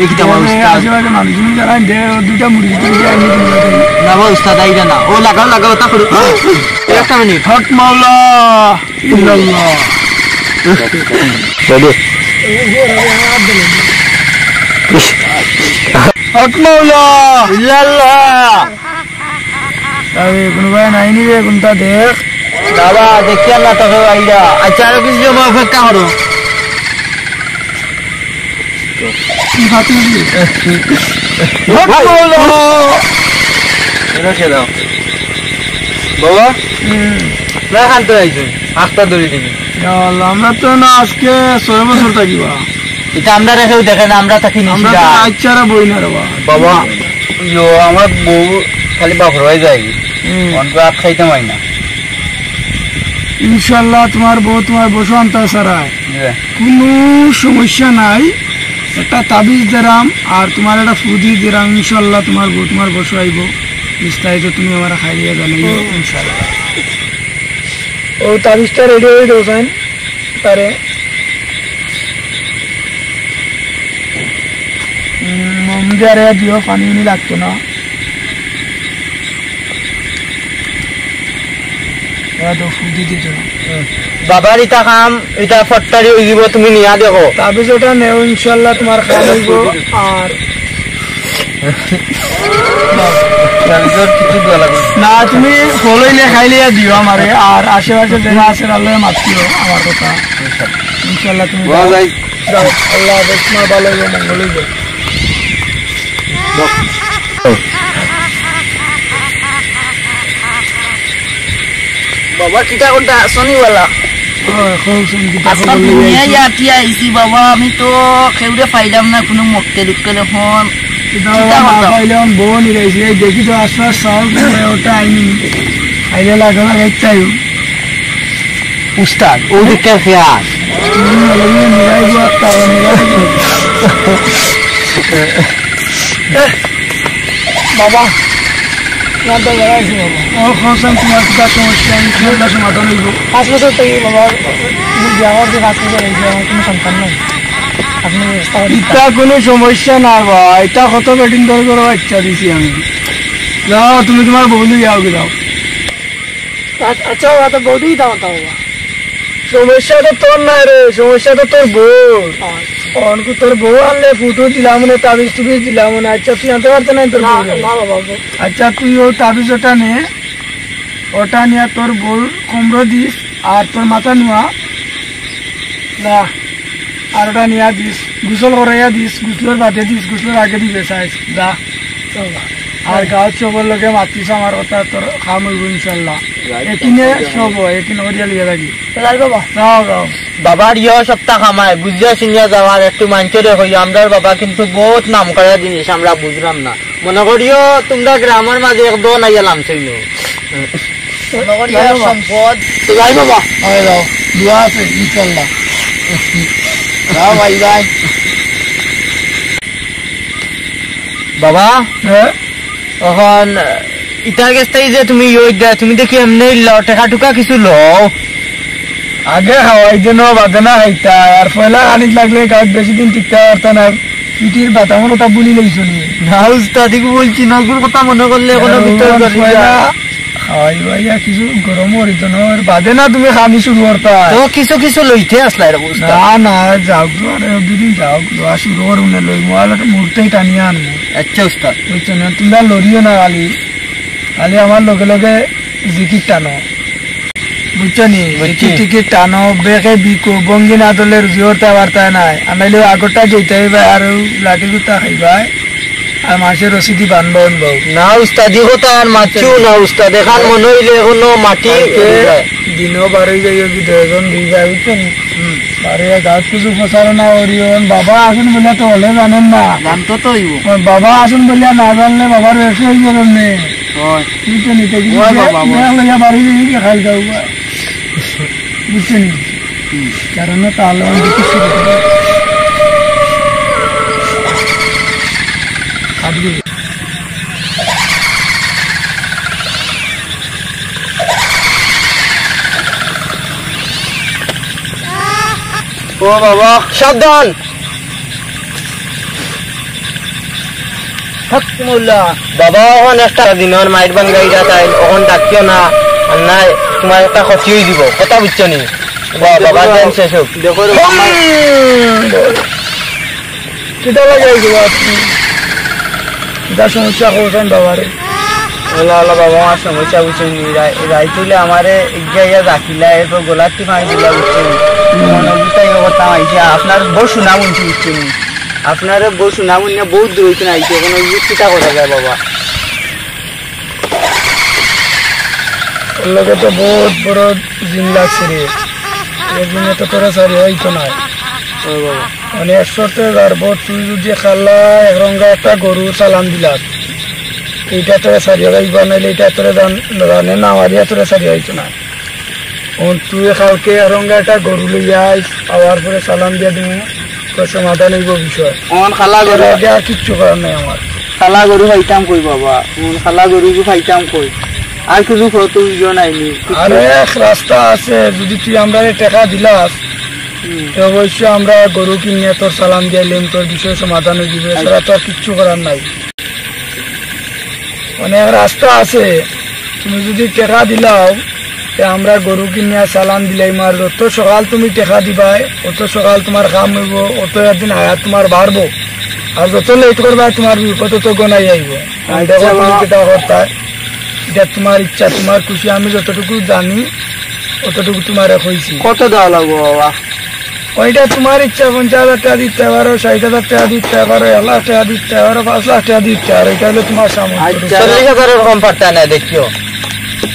এ কিতা বা উস্তাদ? আশেপাশে মানুষ উনি যারা দে, ও দুইটা মুরগি টুরগি আনি দিল। না বা উস্তাদ, আইরা না। ও লাগাও, লাগাও, তা করো। একটা মিনিট। হক মাওলা ইল্লাল্লাহ। রেডি? হক মাওলা ইল্লাল্লাহ। আরে, কুনু ভাই নাই নি রে, কুনটা দেখ। বাবা, দেখিয়ার না তোকে আইরা। আচ্ছা, আরো কিছু সময় অপেক্ষা করো। এটা খেয়ে দাও। বাবা? হুম। না, খান তো আইছো। আখতা ধরি দিবি। ইয়া আল্লাহ, আমরা তো না আজকে ছয় বছর থাকি বা। এটা আমরা রেখেও দেখে না, আমরা থাকি নিছি আমরা তো না। আচ্ছা, আর বই না রে বা। বাবা, ইয়ো, আমার বউ খালি বাপর বাড়ি যায়। হুম। অনকু আত খাইতাম অয় না। ইনশাআল্লাহ তুমার বউ তুমার বশো আনতা ছাড়া জি। কুনু সমস্যা নাই। একটা তাবিজ দিরাম আর তুমার একটা ফুদি দিরাম, ইনশাআল্লাহ তুমার বউ তুমার বশো আইবো। বিস্তারিত তুমি আমারে খাইলিয়া জানাইও, হুম। ইনশাআল্লাহ। ও তাবিজটা রেডি অই দেও চাইন তারে। উম, মম দিয়া রে দিও, পানি উনি লাগতো না। ওরা তো ফুটি দিত না। হুম। বাবার ইটা কাম, ইটা ফট্টারি অই যিবো, তুমি নিয়া দেখো। তাবিজ ওটা নেও, ইনশাআল্লাহ তুমার কাম অইবো। আর তাবিজর কিছু দেওয়া লাগবো না। না, তুমি ফলইলে খাইলিয়া দিও আমারে, আর আশেপাশে যারা আছে, আল্লাহ মাতিও আমার কথা। ইনশাআল্লাহ তুমি বলা যাও। যায়। যাও, আল্লাহ হাফেজ, তুমার ভালা অইবো, মঙ্গল অইবো। বাবা, কিতা করতা, আছনি বালা? ও, এখন শুন, কিতা আজকাল খবর লইয়া দুনিয়ায় আইছি? আটিয়া আইছি বাবা, আমি তো কেউরে পাইলাম না, কুনু মক্কেল উক্কেল। এখন কিতা কিতা না করতাম? পাইলাম, বউ নিরাইছি, এই দেখি তো আশপাশ চাও, ওটা আইনি। আইলে লাগা লাগাই চাইও। উস্তাদ, ও দিকে খেয়াল। হুম, ওই নিরাইবো আর তাও নিরাইবো। বাবা, তোমার তো বেড়া আইছে বাবা। ও, হোসেন, তোমার কিতা সমস্যা? ইনশাআল্লাহ সমাধান অইবো। পাঁচ বছর তো এই বাবা, এই যে আমার যে পাঁচ বছর অইছে, আমার কুনু সন্তান নাই। আপনি ব্যবস্থা করে দিন। ইটা কুনু সমস্যা না বা, ইটা কত বেটিন ধরে ধরে বাচ্চা দিছি আমি। যাও, তুমি তোমার বউ লইয়া আওগে যাও। আ-, আচ্ছা বাবা, তো বউ দিয়া দাও, দাও বাবা। সমস্যা তো তোর নায় রে, সমস্যা তো তোর বউর। আচ্ছা। অনকু তোর বউ আনলে ফুটু দিলাম নে, তাবিজ টুবিজ দিলাম নে। আচ্ছা, তুই আনতে পারতে না তোর না, বউরে? না বাবা, বউ। আচ্ছা, তুই ও তাবিজ ওটা নে, ওটা নিয়া তোর বউর কোমরো দিস, আর তোর মাথা নুয়া, যা, আর ওটা নিয়া দিস, গোসল করাইয়া দিস, গোসলর বাদে দিস, গোসলর আগে দিবে চাইস, যা। চল। আর গাঁওত সবর লগে মাতিস আমার কথা, তোর কাম অইবো ইনশাআল্লাহ। একিনে সব অয়, একিন করিয়া লইয়া থাকি। চল বাবা। যাও, যাও। বাবার ইয় সপ্তাহ কামায়, বুঝিয়া শুনিয়া যাও, আর একটু মানষরে কইও, আমরার বাবা কিন্তু বউত নাম করা জিনিস, আমরা বুঝলাম না। মনো করিও তুমরা গ্রামর মাঝে এক দন আইয়া লামছইন। মনো করিও যাও বাবা। সম্পদ। তো যাই বাবা। হ্যাঁ, যাও। দোয়া আছে, ইনশাআল্লাহ। যাও ভাই, ভাই। বাবা, হ্যাঁ? অখন ইতার গেছ থাকি যে তুমি ইয়ো দেও, তুমি দেখি এমনে লও, টেকা টুকা কিছু লও। আগে খাওয়াই দেন, বাদে না খাইতা। আর পয়লা খানিত লাগলে গাঁওত বেশি দিন টিকতা পারতা না। পিঠির বাতামর কথা ভুলি লাইছো নি? না উস্তাদ, ইগু বলছি না, ইগুর কথা মনো করলে এখনো ভিতর জ্বলি যায়। খাওয়াই বাইয়া কিছু গরম করি তো না, আর বাদে না তুমি খানি শুরু করতা। তো কিছু কিছু লইতে আসলাই রে উস্তাদ। না, না, যাও গো, আরে দুদিন যাও গো, আর শুরু করুন না, লই মোবাইল একটা মুহূর্তেই টানিয়া আনবো। আচ্ছা উস্তাদ। বুঝছো না, তোমরা লড়িও না খালি, খালি আমার লগে লগে জিকির টানো। বুঝছো নি? বুঝছি। টিকিট টিকিট টানো, বেকে বিকো, ভঙ্গি না ধরলে রুজি করতে পারতায় নায়। আর নাইলে আগরটা যেতে হইবে, আর লাঠি গুতা খাইবায়, আর মানষর রশিদি বানবো আনবো। না উস্তাদ, ই কথা আর মাতছু না উস্তাদ, এখান মনো অইলে এখনো মাটি কালকে দিনো বারই যাইও কি দুইজন দুই ভাই, বুঝছো নি? হুম। বারইয়া গাঁওত কিছু প্রচারণা করিও, বাবা আছইন বুলিয়া তো হলে জানইন না। জানতো তো অইবো। বাবা আছইন বুলিয়া না জানলে বাবার ব্যবসা অইবো কেমনে? হয়। বুঝছো নি? তে কিছু ওই ব্যাগ, বাবা, ওই। ব্যাগ লইয়া বাড়ি যাই কি খাই যাও বা। বুঝছো নি? হুম। কারণ তাহলে আমি দেখি শুরু করি। খাবি। ও বাবা। সাবধান। হক মোল্লা। বাবা, অখন একটা দিনর মাইর ভাঙ্গাইরা তাই, অখন ডাকিও না, আর নাই, তুমার একটা ক্ষতি অই যিবো, কথা বুঝছো নি? বা-, বাবা, দেখো, দেন শেষ হোক। দেখো রে, হুম। কিতা লাগাই দিবা তুমি? কিতা সমস্যা করছেন বাবারে? আল্লাহ, আল্লাহ, বাবা, আমার সমস্যা বুঝছেন নি? রা-, রাইত অইলে আমারে এগিয়ে আইয়া রাখিলা, এরপর গলার টিপ আমি দিলা, বুঝছেন নি? হুম। মনে বুঝতে ইয়ে করতাম আইসা, আপনার বউ সুনাম উঠছি, বুঝছেন নি? আপনারে বউ সুনাম উঠলে বহুত দূর হইতে না আইসে, এখন ওই যে কিতা করা যায় বাবা? ওর লগে তো বহুত বড় জিন লাগছে রে। এই জিনে তো তোরা সারি হইতো না। ও বাবা। মানে এক শর্তে যার বউ তুই যদি খাল্লা এক রঙা একটা গরু চালান দিলাস, ইটা তোরে ছাড়িয়া যাইবা, নাইলে ইটা তোরে জান-, জানে না মারিয়া তোরে ছাড়িয়া যাইতো না। অখন তুই কালকে এরঙ্গা একটা গরু লইয়া আইস, আওয়ার পরে চালান দিয়া দিমু, তোর সমাধান অইবো বিষয়। অখন খালা গরু এর আগে আর কিচ্ছু করার নাই আমার। খালা গরু পাইতাম কই বাবা, অখন খালা গরু পাইতাম কই? আর কিছু কত ইয়ে নাই নি, কিছু আরে এক রাস্তা আছে, যদি তুই আমরারে টেকা দিলাস, হুম। তো অবশ্য আমরা গরু কিনিয়া তোর চালান দিয়া দিমু, তোর বিষয় সমাধান অই যাইবো, এছাড়া তো আর কিচ্ছু করার নাই। অনেক রাস্তা আছে, তুমি যদি টেকা দিলাও, তে আমরা গরু কিনিয়া চালান দিলাইমু, আর যত সকাল তুমি টেকা দিবায়, অত সকাল তুমার কাম অইবো, অত একদিন হায়াত তুমার বাড়বো। আর যত লেট করবায়, তুমার বিপদ তত ঘনাই আইবো। আর আচ্ছা দেখো তুমি বাবা। কিতা করতায়, ইটা তুমার ইচ্ছা, তুমার খুশি। আমি যতটুকু জানি, অতটুকু তুমারে কইছি। কত দেওয়া লাগবো বাবা? ওইটা তুমার ইচ্ছা, পঞ্চাশ হাজার টেকা দিতে পারো, ষাইট হাজার টেকা দিতে পারো, এক লাখ টেকা দিতে পারো, পাঁচ লাখ টেকা দিতে পারো, ইটা অইলো তুমার সামর্থ্য। আচ্ছা। চল্লিশ হাজারর কম পারতা না, দেখিও।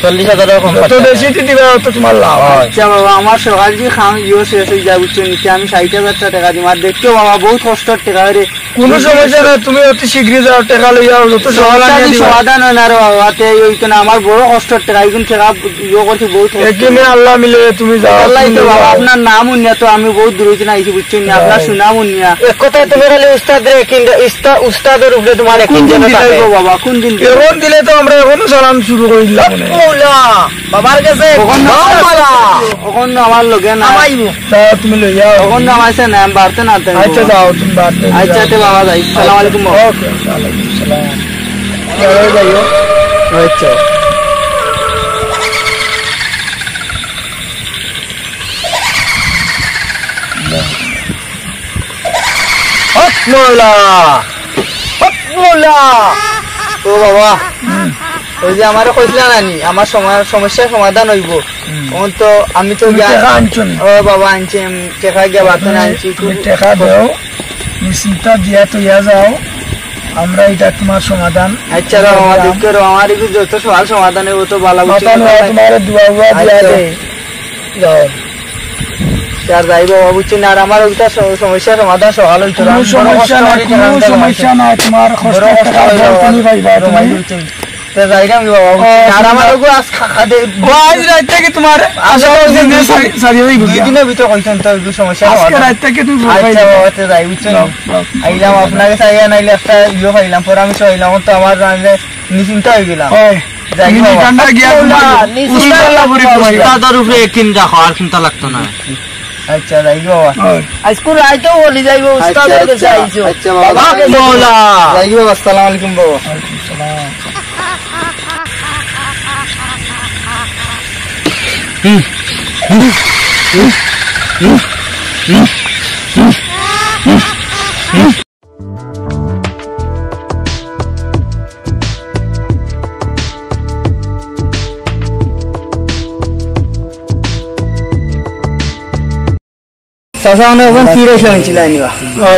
চল্লিশ হাজারর কম যত পারতা না। বেশি দিতে পারো, তত তুমার লাভ। হয়। আচ্ছা বাবা, আমার সকাল যে খাম ইয়ে শেষ অই যায়, বুঝছো নি? আমি ষাইট হাজার টেকা দিমু। আর দেখিও বাবা, বউত কষ্টর টেকা রে। কুনু সমস্যা নাই, তুমি অতি শীঘ্রই যাও, টেকা লইয়া আও, যত সমাধান সমস্যা দিয়া নি, দিবা। সমাধান অয় না রে বাবা, তে অইতো না, আমার বড় কষ্টর টেকা, ইগুন টেকা ইয়ে করছি বউত কষ্ট। একিনে আল্লাহ মিলে, তুমি যাও, আল্লাহ তুমি তো বাবা, যাও। আপনার নাম হুনিয়া তো আমি বউত দূর অইতে না আইছি, বুঝছো নি? আপনার যাও। সুনাম হুনিয়া। এক কথায় তুমি খালি উস্তাদ রে, কিন্তু উস্তা-, উস্তাদর উপরে তুমার কুন দিন দিলাইবো বাবা, কুন দিন দিলাইবো? এখন দিলে তো আমরা এখনো চালান শুরু করি দিলাম মনে হয়। মৌলা, বাবার গেছে অখন না, বাবা। অখন না আমার লগে না। তা তুমি লইয়া আও। অখন না আমার সাথে না, আমি বাড়তে না আনতে আচ্ছা, যাও, তুমি বাড়তে আচ্ছা, যাও। তে বাবা যাই। সালাম আলাইকুম বাবা। ওকে, ওয়ালাইকুম সালাম। যাও, যাইও। আচ্ছা। হক মৌলা, হক মৌলা। ও বাবা, ওই যে আমারে কইছিলা না নি, আমার সময়, সমস্যার সমাধান অইবো। হুম। অখন তো আমি তো তুমি গিয়া টেকা আনছো নি? ও বাবা, আনছি, আমি টেকা গিয়া বাড়তে না আনছি। তুমি টেকা দেও, নিশ্চিন্তা দিয়া তইয়া যাও, আমরা ইটা তুমার সমাধান আচ্ছা, রে বাবা, দেখো রে, আমার একটু যত সওয়াল সমাধান অইবো তো বালা বুঝছো। মাথা নোয়া তুমারে দোয়া উয়া দিয়া আচ্ছা। দেই। যাও। আর যাই বাবা, বুঝছো নি? আর আমার ওইটা স-, সমস্যা সমাধান সকাল অইতো না। কুনু সমস্যা নাই, কুনু সমস্যা নাই, তুমার কষ্ট বড় কষ্ট টেকা অইলো বাবা। তুমি পাইবা, তুমি। তে যাইরাম কি বাবা, বুঝছো নি? আর আমার ওগু আজ খা-, খা দে। ও, আজ রাইত থাকি তুমার আজ আসলে ওই যে দিনে দুই সারি, সারি অই দুই গেছে। দিনর ভিতরে কইছেন তো, একটু সমস্যা আজকে সমাধান। রাইত থাকি তুমি আচ্ছা পাইবা। বাবা, তে যাই, বুঝছো নি? যাও, যাও। আইলাম আপনার কাছে, আইয়া নাইলে একটা ইয়ে পাইলাম, পরামর্শ পাইলাম, তো আমার জানলে নিশ্চিন্ত অই গেলাম। ওই, যাই তুমি বাবা। নিকান্দা গিয়া আল্লাহ, ঘুমাইও। নিকান্দা উস্তাদ আল্লাহ করে ঘুমাইও। উস্তাদর উপরে একিন রাখো, আর চিন্তা লাগতো না। আচ্ছা, যাই বাবা। ওই। আজকে রাইতেও বলি যাইবো, উস্তাদর আচ্ছা, গেছে আইছো। আচ্ছা বাবা। বাবা, মৌলা। যাই বাবা, আসসালামু আলাইকুম বাবা। ওয়ালাইকুম সালাম। চাচা, মানে, ওখান ফিরে এসে হুনছিলা নিবা। ও,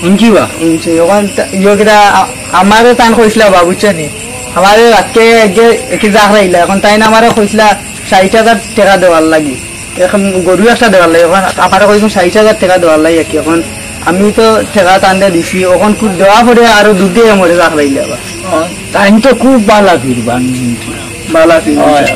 হুনছি বা? হুনছি, ওখান তা-, ইয়ে কিতা, আ-, আমারে তান কইছিলা বা, বুঝছো নি? আমারে রাখকে একে, একে জাগরাইলা, এখন তাইন আমারে কইছিলা ষাইট হাজার টেকা দেওয়ার লাগি। এখন গরু একটা দেওয়ার লাগি, এখন আমারে কইছইন ষাইট হাজার টেকা দেওয়ার লাগি আর কি। এখন আমি তো টেকা তানরে দিছি, এখন খুব দেওয়া পরে আরো দুধে মরে জাগরাইলা আবার। ও, তাইন তো খুব বালা ফিরবা, বালা ফিরবা। হয়।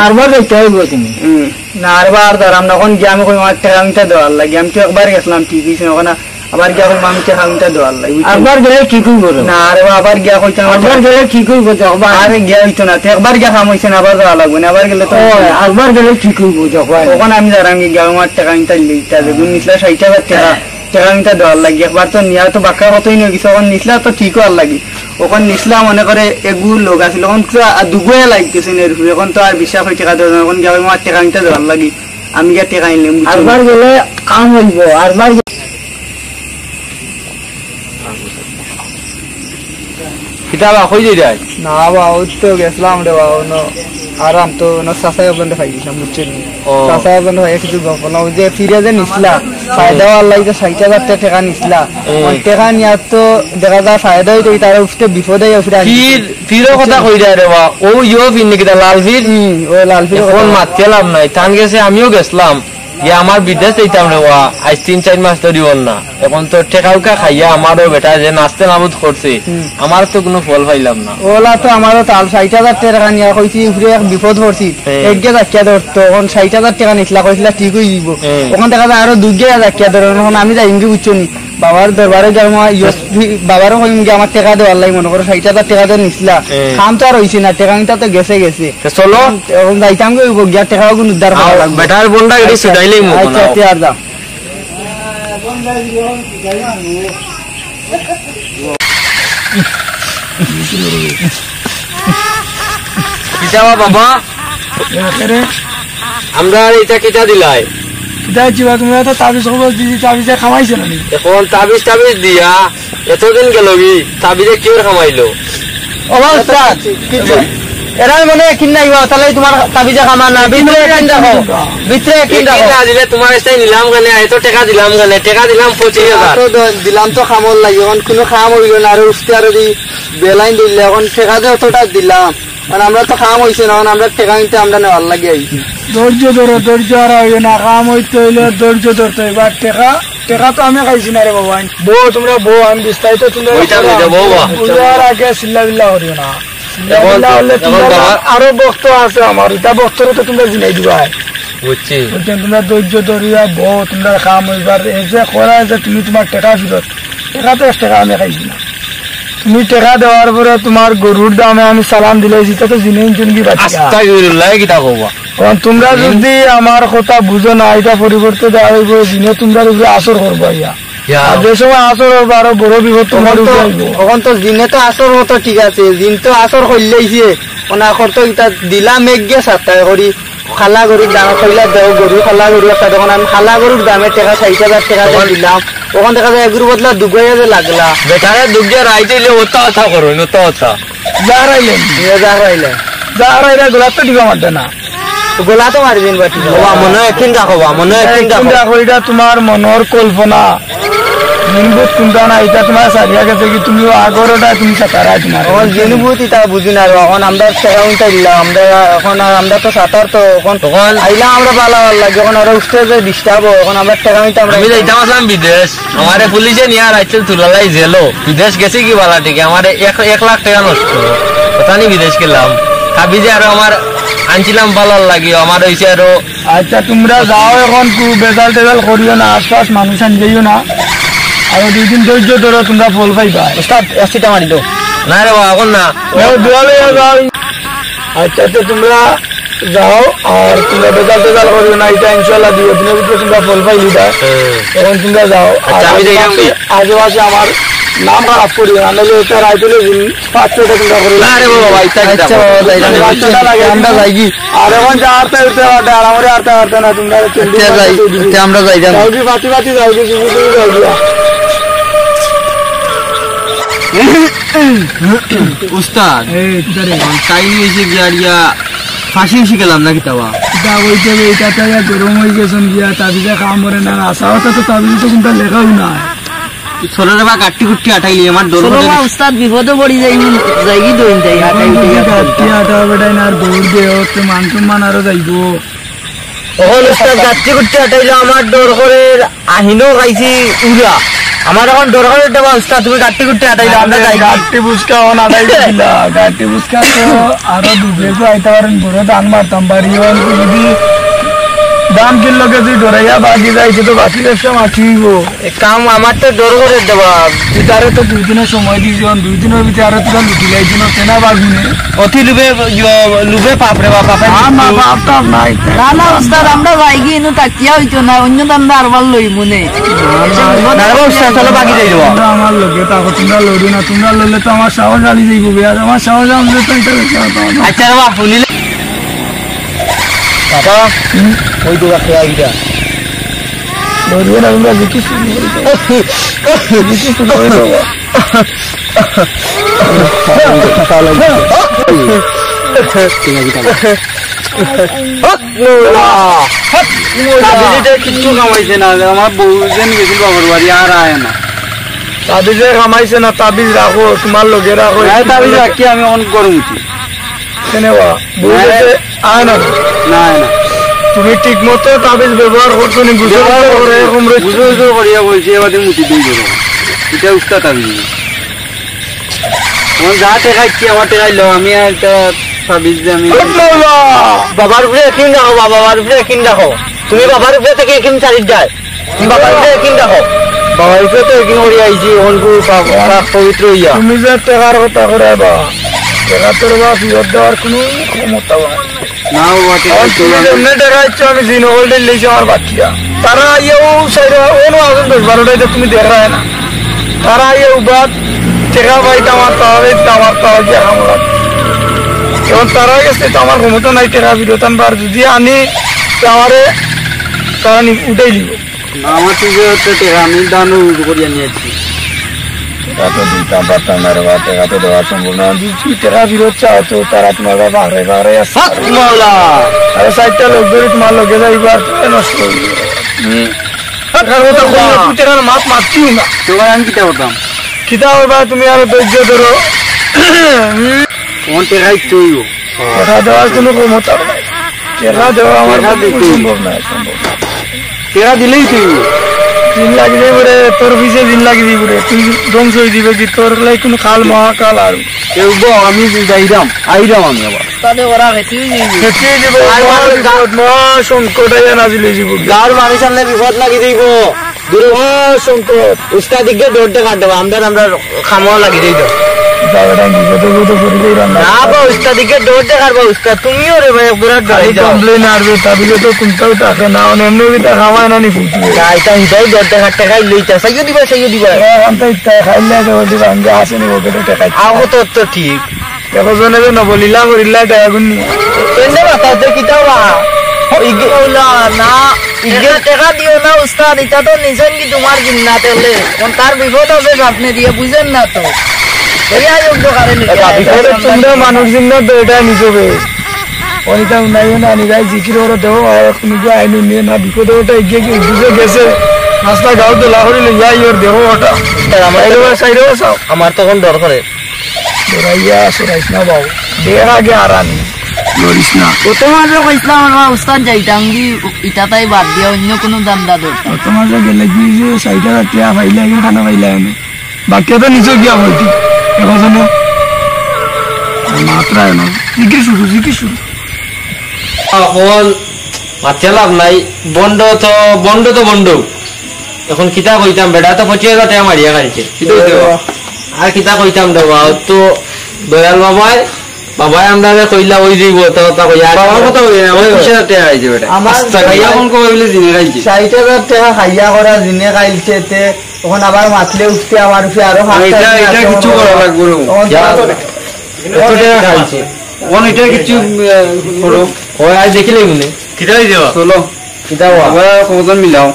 আরবার যাইতে অইবো তুমি। হুম। না, আরবার দাঁড়াম না, এখন গিয়া আমি কইমু আমার টেকা মিটা দেওয়ার লাগি। আমি তো একবার গেছিলাম, ঠিক অইছে, এখন আবার গিয়া কইমু আমি টেকা মিটা দেওয়ার লাগি, বুঝছো? আরবার গেলে ঠিক অইবো তো। না, আরবার, আবার গিয়া কইতাম, আরবার গেলে ঠিক অইবো তো, একবার। আরে গিয়া অইতো না, তো একবার গিয়া কাম অইছে না, আবার যাওয়া লাগবো না, আবার গেলে তো ও, অইতো না। আরবার গেলে ঠিক অইবো তো, একবার। এখন আমি দাঁড়াম গি গিয়া আমার টেকা মিটা লইতা, যেগুন নিছলা ষাইট হাজার টেকা, টেকা মিটা দেওয়ার লাগি। একবার তো নিয়া তো বাক্কা কতই নিয়ে গেছে, এখন নিছলা তো ঠিক অওয়ার লাগি। অখন নিছলা মনে করে এগু লোক আছিল, অখন তো আর দুগুয়ে লাগি গেছে এর উপরে, অখন তো আর বিশ্বাস অয় টেকা দেওয়া যায় না, অখন গিয়া আমার টেকা আনতে দেওয়ার লাগি, আমি গিয়া টেকা আনলাম, বুঝছো? আরবার গেলে কাম অইবো, আরবার গে- কিতা বা, কই যাইরায়? না বা, ওই তো গেছিলাম রে বা, অনো আরাম তো, অনো চাচাই ওখান পাই গেছিলাম, বুঝছো নি? ও। চাচাই ওখান পাই কিছু গল্প না, ওই যে ফিরে যে নিছলা, ফায়দা অওয়ার লাগি যে ষাইট হাজার টেকা নিছলা, হুম। ওই টেকা নিয়া তো দেখা যায় ফায়দা অইতো, তারা উঠতে বিপদে ফিরে আনছে। ফির, ফিরর কথা কইরা রে বা, ও ইয়ো ফির নাকি তা লাল ফির? হুম, ও লাল ফির অখন কথা। মাতিয়া লাভ নাই, তান গেছে আমিও গেছলাম। ইয়া, আমার বিদেশ যাইতাম রে বা, আইজ তিন চাইর মাস ধরি অর না। অখন তো টেকা উকা খাইয়া আমারও বেটা যে নাস্তে নাবুদ করছে, হুম। আমার তো কুনু ফল পাইলাম না। অলা তো আমারও তাল ষাইট হাজার টেকা নিয়া কইছি, উপরে এক বিপদ পড়ছি, হুম। একগে জাকিয়া ধরতো, অখন ষাইট হাজার টেকা নিছলা, কইছলা ঠিক অইযিবো। হুম। অখন দেখা যায় আরো দুইগে জাকিয়া ধরো, অখন আমি যাইমুগি বুঝছো নি? বাবার দরবারে যাইমু, ইয়ো, বাবারে কইমুগি আমার টেকা দেওয়ার লাগি, মনো করো ষাইট হাজার টেকা যে নিছলা, হুম। কাম তো আর অইছে না, টেকা নিতা তো গেছে গেছে। তে চলো। অখন যাইতামগি অইবো, গিয়া টেকা অগুন উদ্ধার করা লাগবো। বেটার বন্ডা গেড়ি আচ্ছা, ছুটাইলেই মো আচ্ছা, বানাও। তে আর যাও। কিতা বা বাবা? এ, কে রে? আমরা আর ইটা কিতা দিলাই? কিতা হইছে বা, তুমি তো তাবিজ কবজ দিছি, তাবিজে কামাইছে না নি? অখন তাবিজ টাবিজ দিয়া এতদিন গেলগি, তাবিজে কিওর কামাইলো? ও বা উস্তাদ, কিছু। এরা মনে হয় কিন নাই বা, তাহলে তোমার তাবিজে কামা না, ভিতরে কিন রাখো, ভিতরে কিন রাখো। না দিলে তোমার এটাই নিলাম কেনে, এত টেকা দিলাম কেনে, টেকা দিলাম পঁচিশ হাজার। তো দ-, দিলাম তো কামর লাগি, অখন কুনু কাম অইলো না, আরো উঠতে আরো দি বেলাইন দিলে, অখন টেকা যে অতটা দিলাম, মানে আমরা তো কাম অইছে না, অখন আমরা টেকা নিতে আমরা নেওয়ার লাগি আইছি। ধৈর্য ধরো, ধৈর্য হারা অইও না, কাম অইতে অইলে ধৈর্য ধরতে অইবো। আর টেকা, টেকা তো আমি খাইছি না রে বাবা। বউ, তোমরা বউ, আমি বিস্তারিত তোমরা ওইটা, ওইটা বউ বা। বুঝার আগে চিল্লা বিল্লা করিও না। চিল্লা বিল্লা করলে অখন তোমরা বাবা আরো ভক্ত আছে আমার, ইটা ভক্তরে তো তোমরা জিনাই দিবায়। বুঝছি। বুঝছেন, তোমরা ধৈর্য ধরিয়া বউ, তোমরা কাম অইবার, এই যে করা যে তুমি তোমার টেকা ফিরত, টেকা তো এক টেকা আমি খাইছি না। তুমি টেকা দেওয়ার পরে তোমার গরুর দামে আমি সালাম দিলাইছি, ইটা তো জিনে ইনতুন কি বাচ্চা। আস্তাগফিরুল্লাহ, কিতা কবা? অখন তোমরা যদি আমার কথা বুঝো না, ইটা পরিবর্তে দেওয়া অইবো, জিনে তোমরার উপরে আসর করবো ইয়া। ইয়া। আর যে সময় আসর অইবো, আরো বড় বিপদ তোমরার অখন তো, উপরে আইবো। অখন তো জিনে তো আসর মতো ঠিক আছে, জিন তো আসর করলেইছে, ওনা করতো ইটা দিলাম এক গিয়া সাতটায় করি, কালা গরুর দাম কইলা দেও, গরু কালা গরু একটা, তখন আমি কালা গরুর দামে টেকা ষাইট হাজার টেকা দিয়া অখন দিলাম। অখন দেখা যায় এগুর বদলা দুগাইয়া যে লাগলা। বেটারে দুগিয়া রাইত অইলে অতা অতা করো, অতা অতা। যা রাইলেন। এ যা রাইলেন। যা রাইলে গলাত তো টিপা মারতে না। তো গলাত তো মারি দিন বাটি। বাবা, মনে হয় একদিন রাখো, বাবা, মনে হয় একদিন একদিন রাখো। রাখো, ইটা তোমার মনর কল্পনা। জিনভূত কুনটা না, ইটা তোমার সারিয়া গেছে কি, তুমি আগর ওটা তুমি সাতারায় তোমার। অখন জিনভূত ইতা বুঝি না রে, অখন আমরা টেকা উনটা দিলাম, আমরা অখন আর আমরা তো সাতার তো অখন অখন আইলাম আমরা বালা বালা লাগে, অখন আর উঠতে যে disturb অয়, অখন আমরা টেকা উনটা আমরা আমি যাইতাম আসলাম বিদেশ, আমারে পুলিশে নিয়া রাখছিল তুলালাই জেলো, বিদেশ গেছি কি বালা টিকে, আমারে এক, এক লাখ টেকা নষ্ট, কথা নি বিদেশ গেলাম, হাবিজে আরো আমার আনছিলাম বালার লাগি, আমার অইছে আরো আচ্ছা, তোমরা যাও অখন, কু বেজাল টেজাল করিও না, আশপাশ মানুষ আন যাইও না। আর দুই দিন ধৈর্য ধরো, তোমরা ফল পাইবা। উস্তাদ, এক ছিটা মারি দেও। না রে বাবা, অখন না। যাও, দোয়া লইয়া যাও। আচ্ছা, তো তোমরা যাও, আর তোমরা বেজাল টেজাল করিও না, ইটা ইনশাআল্লাহ দুই দিনের ভিতরে তোমরা ফল পাইলিবা। হ্যাঁ। অখন তোমরা যাও। আর আচ্ছা, আমি যাইলাম আশেপাশে, কি? আশেপাশে আমার নাম খারাপ করিও না, নাহলে ইটা রাইত অইলে দিন পাঁচ ছয়টা তোমরা করিও। না রে বাবা, ইটা কিতা আচ্ছা বাবা, ইটা কিতা? পাঁচ ছয়টা লাগে। আমরা যাই কি? আর অখন যা আরতা উঠতে পারতে, আর আমরা আরতা পারতে না, তোমরা আচ্ছা, যাই। আচ্ছা, আমরা যাই, যাই। যাও কি, বাতি বাতি যাও কি, তুমি তুমি যাও কি? উস্তাদ, এই, কিতা রে? টাইম অইছে গিয়া, আর ইয়া, ফাঁসি উসি গেলাম না কিতা বা? কিতা কইতে হবে, ইটা তো ইয়া গরম অই গেছইন গিয়া, তাবিজে কাম করে না, আর আশা কথা তো তাবিজে তো কুনটা লেখাও নাই। চলো রে বা, গাট্টি গুট্টি আটাইলি, আমার ডর চলো করে। বা, উস্তাদ বিপদে পড়ি যাই, যাই কি দইন যাই, আটাই উঠে যদি যাই। গাট্টি আটা বেটাই না, আর দৌড় দে, ওর তো মান সম্মান আরো যাইবো। অখন উস্তাদ গাট্টি গুট্টি আটাইলো, আমার ডর করে, আহিনো খাইছি উড়া। আমার অখন ডর করে দেবা উস্তাদ, তুমি গাট্টি গুট্টি আটাইলো, আমরা যাই কি? গাট্টি বুসকা অখন আটাই দিলা, গাট্টি বুসকা তো আরো দুধে তো আইতে পারেন, বড় ধান মারতাম পারি, অখন তো যদি দাম কিনলো কে যদি ডরাইয়া বাকি যাইছে তো বাকি ব্যবসা মাটি হইব। এ কাম আমার তো ডর করে দেবা। তুই তারে তো দুই দিনের সময় দিস, যখন দুই দিনের ভিতরে আরো তোরা লুটি যাইছি না, কেনা বাগুনে। অতি লোভে, ইয়ো, লোভে পাপ রে বাপ, পাপে না, না, মৃত্যু। পাপ টাপ নাই। না, না, উস্তাদ, আমরা যাইগি, ইনো তাকিয়া হইতো না, অন্য ধান্দা আরবার লই মনে। না, না, না, রে বাবা, উস্তাদ, চলো বাকি যাই দেবো। আমরা আমার লোকে তাকো, তোমরা লড়ি না, তোমরা লড়লে তো আমার সাহস হারি যাইব, আর আমার সাহস আমাদের তো এটা দেখতে হবে, আমার আচ্ছা, রে বাপ, নিলে। বাবা, হুম? ওই তো বাকি আইটা। লড়িও না, তোমরা দেখি শুরু করে দাও। দেখি শুরু করে দাও। ঠিক আছে, ঠিক আছে। হক মোলা, হক মোলা। তাবিজে কিচ্ছু কামাইছে না, আমার বউ যেন গেছিল বাবার বাড়ি, আর আয় না। তাবিজে কামাইছে না, তাবিজ রাখো, তোমার লগে রাখো। নাই, তাবিজ রাখি আমি অখন গরম উঠি। কেনে বা? বউ না। গেছে, আয় না। না, আয় না। তুমি ঠিক মতো তাবিজ ব্যবহার করছো নি? গুজব ব্যবহার করে করে, এরকম রয়েছে। গুজব গুজব করিয়া বলছি, এবার মুটি দিয়ে দেবো। এটা উস্তাদ তাবিজ। আমার যা ঠেকাইছি, আমার ঠেকাইলো, আমি আর একটা তাবিজ দিয়ে আমি হাত মাওলা! বাবার উপরে একিন রাখো, বাবা, বাবার উপরে একিন রাখো। তুমি বাবার উপরে থেকে একিন চালিয়ে যায়। তুমি বাবার উপরে একিন রাখো। বাবার উপরে তো একিন করি আইছি, এখন কু পাপ, পাপ পবিত্র হইয়া। তুমি যে টেকার কথা করে বা, টেকা তোর বা ফিরত দেওয়ার কোনো ক্ষমতা আমার নাই। না, বাবা, ঠিক আছে, তুমি আমি যেমনে টেকা দিচ্ছ, আমি জিন হকলটাই লইছি আমার বাকিরা। তারা আইয়াও সাইডে, অনো আছেন দশ বারোটা, এটা তুমি দেখায় না। তারা আইয়াও বাদ টেকা পাইতে আমার তাহলে, আমার তাহলে যে হামলা। এখন তারা গেছে তো আমার ক্ষমতা নাই টেকা ফিরত আনবার। যদি আনি, তো আমারে তারা নি-, উঠাই দিব। আমার তো যে হচ্ছে টেকা, আমি দান উজু করিয়া নিয়ে আসছি। টেকা তো দিতাম পারতাম না রে বা, টেকা তো দেওয়া সম্ভব না। যদি তুই টেকা ফিরত চাও তো তারা তোমার বাবা বাহরে বাহরে আছে। হক মাওলা! আরে চারটা লোক ধরে তোমার লগে যাইবার, তুই নষ্ট হয়ে যাবে। হুম। টেকার কথা কই না, তুই টেকার মাত মারতিও না। তো ভাই, আমি কিতা করতাম? কিতা করবা তুমি, আরো ধৈর্য ধরো। হুম। কোন টেকা ইচ্ছে হইব? টেকা দেওয়ার কোনো ক্ষমতা নাই। টেকা দেওয়া আমার টেকা পক্ষে দিতে হইব। সম্ভব নয়, সম্ভব না। টেকা দিলেই তুই। দিন লাগি যাইব রে, তোর পিছে দিন লাগি যাইব রে, তুই ধ্বংস হয়ে দিবে কি, তোর লাই কোনো কাল মহাকাল আর। কেউ গো, আমি যাইরাম, আইরাম আমি আবার। তাহলে ওরা খেতেই যাইব। খেতেই যাইব, আই মহা মানে বিপদ, মহা সংকট আইয়া নাজিল হয়ে যাইব। গাঁর মানুষ সামনে বিপদ লাগি যাইব। দূরে। মহা সংকট। উস্তাদ দিকে ডোরটা কাটবো, আমরা, আমরা খামোয়া লাগি যাইব। যাও, এটা বিপদে বিপদে পড়ে যাই রান্না। না বা, উস্তাদ দিকে ডোরটা কাটবো, উস্তাদ, তুমিও রে ভাই, একবার আর খালি ডরাই যাও। Complain আর বে, তাবিজে তো কোনটাও থাকে না, মানে এমনি ওইটা খাওয়ায় না নি ফুটবে। না, এটা হিটাই দরজা ঘাটটা খাই লইতা। সাইও দিবা, সাইও দিবা। হ্যাঁ, আনতে ইচ্ছা, খাইলে তো ওটি ভাঙ্গে আসে নি, ওকে তো টেকা ইচ্ছা। আও তো, তো ঠিক। দেখো জনে যে নবলীলা করিলা, টেকা গুনি। এনে বাতাও তো কিতা বা? ইগে ওলা না, ইগে টেকা, টেকা দিও না উস্তাদ, এটা তো নিছেন কি তোমার জিন্নাত এলে? কোন তার বিপদ আছে আপনি দিয়ে বুঝেন না তো। এই আয়োগ দোকানে নিয়ে এটা আয়। বিপদে তোমরা মানুষ জিন্নাত তো এটা নিছো বে। ওইটা উনাইও না, নি ভাই, জিকির ওরা দেবো, আর কোনো যে আইন নিয়ে না, বিপদে ওটা এগিয়ে গিয়ে বুঝে গেছে, রাস্তা গাঁও তো লাহরি লই যাই, ওর দেবো ওটা। তা আমার সাইডে বসা, সাইডে বসাও। আমার তখন ডর করে। ডরাইয়া সরাইস না বাবু, দেখ আগে আর আনি, ডরিস না। ও তো মাঝে কইছিলাম, আমার উস্তাদ যাইতাম কি, ইটা তাই বাদ দিয়া অন্য কোনো ধান্দা ধরতাম। ও তো মাঝে গেলে কি যে ষাট হাজার টাকা পাইলে, আগে খানা পাইলে আমি। বাকি তো নিচে গিয়া বলছি। এখন শোনো। মাত্রা এনো। জিকির শুরু, জিকির শুরু। এখন মাতিয়া লাভ নাই। বন্ড তো, বন্ড তো বন্ড। এখন কিতা কইতাম, বেটা তো পঁচিশ হাজার টাকা মারিয়া খাইছে। কিতা কইতে হবে? আর কিতা কইতাম রে বা, তো দয়াল বাবায়, বাবায় আমরারে কইলা ওই যাইব, তা কথা কইয়া। বাবার কথা কইয়া না, ওই পঁচিশ হাজার টাকা খাইছে বেটা। আমার আস্তা ভাইয়া কইয়া। এখন কই বলে জিনে খাইছে। ষাট হাজার টাকা খাইয়া করা জিনে খাইছে তে। তখন আবার মাতলে উঠতে আমার উপরে আরো হাত এটা, চাপবে, এটা তখন কিচ্ছু করা লাগবে না। তখন ইয়া। তো এত টাকা খাইছে। কোন এটা কিচ্ছু, আহ, করো। ও আজ দেখিলে মনে। কিতা হইছে বা? চলো। কিতা বা? আবার কতজন মিলাও।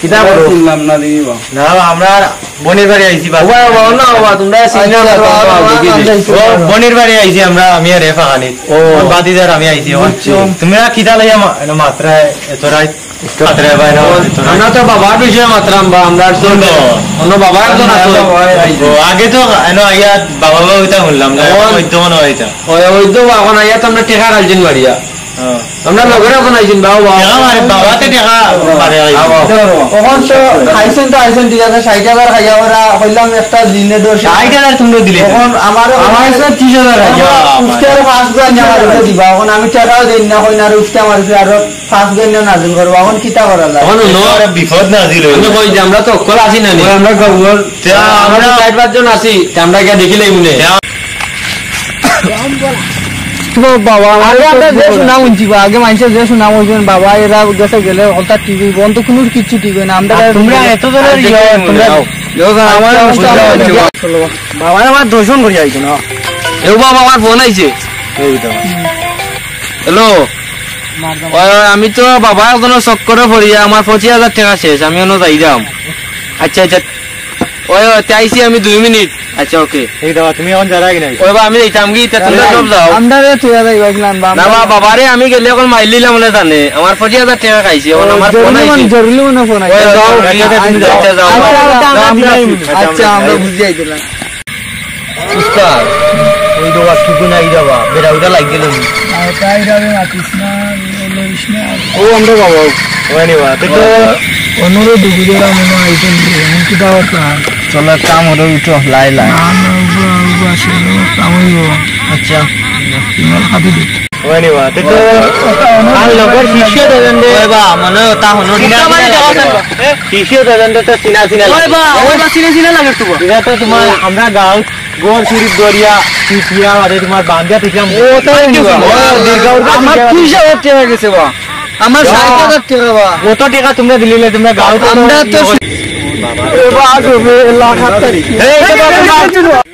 কিতা করো? শুনলাম না, দেখি বা। না, আমরা বনির বাড়ি আইছি বা। ওবা, ওবা, না, ওবা, তোমরা সিনিয়র আচ্ছা, না, তোমরা ওবা, আগে ওবা, গেছি। আচ্ছা, ও, বনির বাড়ি আইছি আমরা, আমি আর রেফা খালিদ। ও। বাতিজার আমি আইছি, ও। বুঝছি। তোমরা কিতা লইয়া মা-, মাত্রায় এত রাইত? আমরা তো বাবার বিষয়ে মাতরাম বা, আমরা তো অন্য বাবা একজন আছে। ও, আগে তো এনো আইয়া বাবা বাবা ওইটা শুনলাম না, এখন ওই তো মনে হয় এটা। ওই, ওই তো এখন আইয়া তো আমরা টেকা খাইছেন মারিয়া। হ্যাঁ। আমরা লগরে এখন আইছেন বাবা, বাবা। টেকা মারে, বাবাতে টেকা মারে আইছেন। তখন তো খাইছেন তো আইছেন, ঠিক আছে, ষাট হাজার খাইয়া ওরা কইলাম একটা দিনে দশ। ষাট হাজার তোমরা দিলে। এখন আমারও আমার কাছে ত্রিশ হাজার খাইয়া। উঠতে আরো পাঁচ হাজার আমার উপরে দিবা, এখন আমি টেকাও দেই না, কই না, আর উঠতে আমার উপরে আরো পাঁচ গণ্য নাজিল করবো, এখন কিতা করা যায়? এখন অন্য আরে বিপদ নাজিল হইল। আমি কই যে আমরা তো অকল আছি না নি? ওই আমরা গবর। তে আমরা আমরা তো চার পাঁচ জন আছি, তে আমরা গিয়া দেখিলাই মনে। ও বাবা, আমার আগে তো আমরা যে ভুল। সুনাম শুনছি বা, আগে মানুষের যে সুনাম হইছেন, বাবা এরা গেছে গেলে হঠাৎ ঠিক হইব, অন্ত কোনো কিচ্ছু ঠিক হয় না। আমরা আর তোমরা এত জনের আর ইয়ে, দেখিলাই মনে। তোমরা যাও। যাও, যাও, আমার আচ্ছা, অনুষ্ঠান আচ্ছা, হচ্ছে। আচ্ছা। চলো, বাবা আমার দর্শন করি যাইতো না। এ বাবা, আমার ফোন আইছে। এই তো। হ্যালো। ওই, ওই, আমি তো বাবা একজনের চক্করে পড়িয়া আমার পঁচিশ হাজার টাকা শেষ, আমি অন্য যাইরাম। আচ্ছা, আচ্ছা। ওই, ওই, তে আইছি আমি দুই মিনিট। আচ্ছা, ওকে। এই দাদা, তুমি এখন যারা কি নাই? ওই বা, আমি যাইতাম কি, তে তোমরা সব যাও। আমরা রে তুই যাই ভাই, না, না, বা, বাবারে আমি গেলে এখন মাইল দিলাম বলে জানে, আমার পঁচিশ হাজার টাকা খাইছি, এখন আমার ফোন জরুরি আইছে। মানে, জরুরি মানে ফোন আইছে। ওই, যাও, আচ্ছা, আচ্ছা, তুমি যাও। আচ্ছা, আচ্ছা, আমরা যাও, আমরা যাও, দিলাই। আচ্ছা, আচ্ছা, আমরা আমরা যাই। বুঝি আইছিলাম। উস্তাদ, ওই তো আর টুকু নাই রে বা, বেড়া উঠা লাগ গেল। আর তাই যাবে মাতিস না, লড়িস না। ও, আমরা বাবা। ওই নি বা, তুই তো অন্যরও দুগুজরা মনে হয় আইসেন, এমন কি দাওয়াত না? চলো, এক কাম হলো, উঠো, লাই, লাই। না, না, উবা, উবা, আসে, কাম হইব। আচ্ছা। তোমার হাতে দিই। ওই নি বা, তুই তো আর লগর শিষ্য দুজন দে। ওই বা, মনে হয় তা হলো চিনা চিনা লাগে। শিষ্য দুজন দে তো চিনা চিনা ওই লাগে। বা, ওই বা, চিনা চিনা লাগে তো বা। এটা তো তোমার আমরা গাঁও গোর সিরিপ দরিয়া, পিপিয়া, আরে তোমার বান্দিয়া দেখলাম। ও, তাই নি বা? ও, দীর্ঘ ওর কাছে আমার গেছে। তিরিশ হাজার টাকা গেছে বা। আমার ষাট হাজার টাকা বা। অত টাকা তোমরা দিলে, তোমরা গাঁও তো আমরা তো ইয়ে করে। এ বা, গো, বে, লাখ আট তারিখ। এই, এটা তো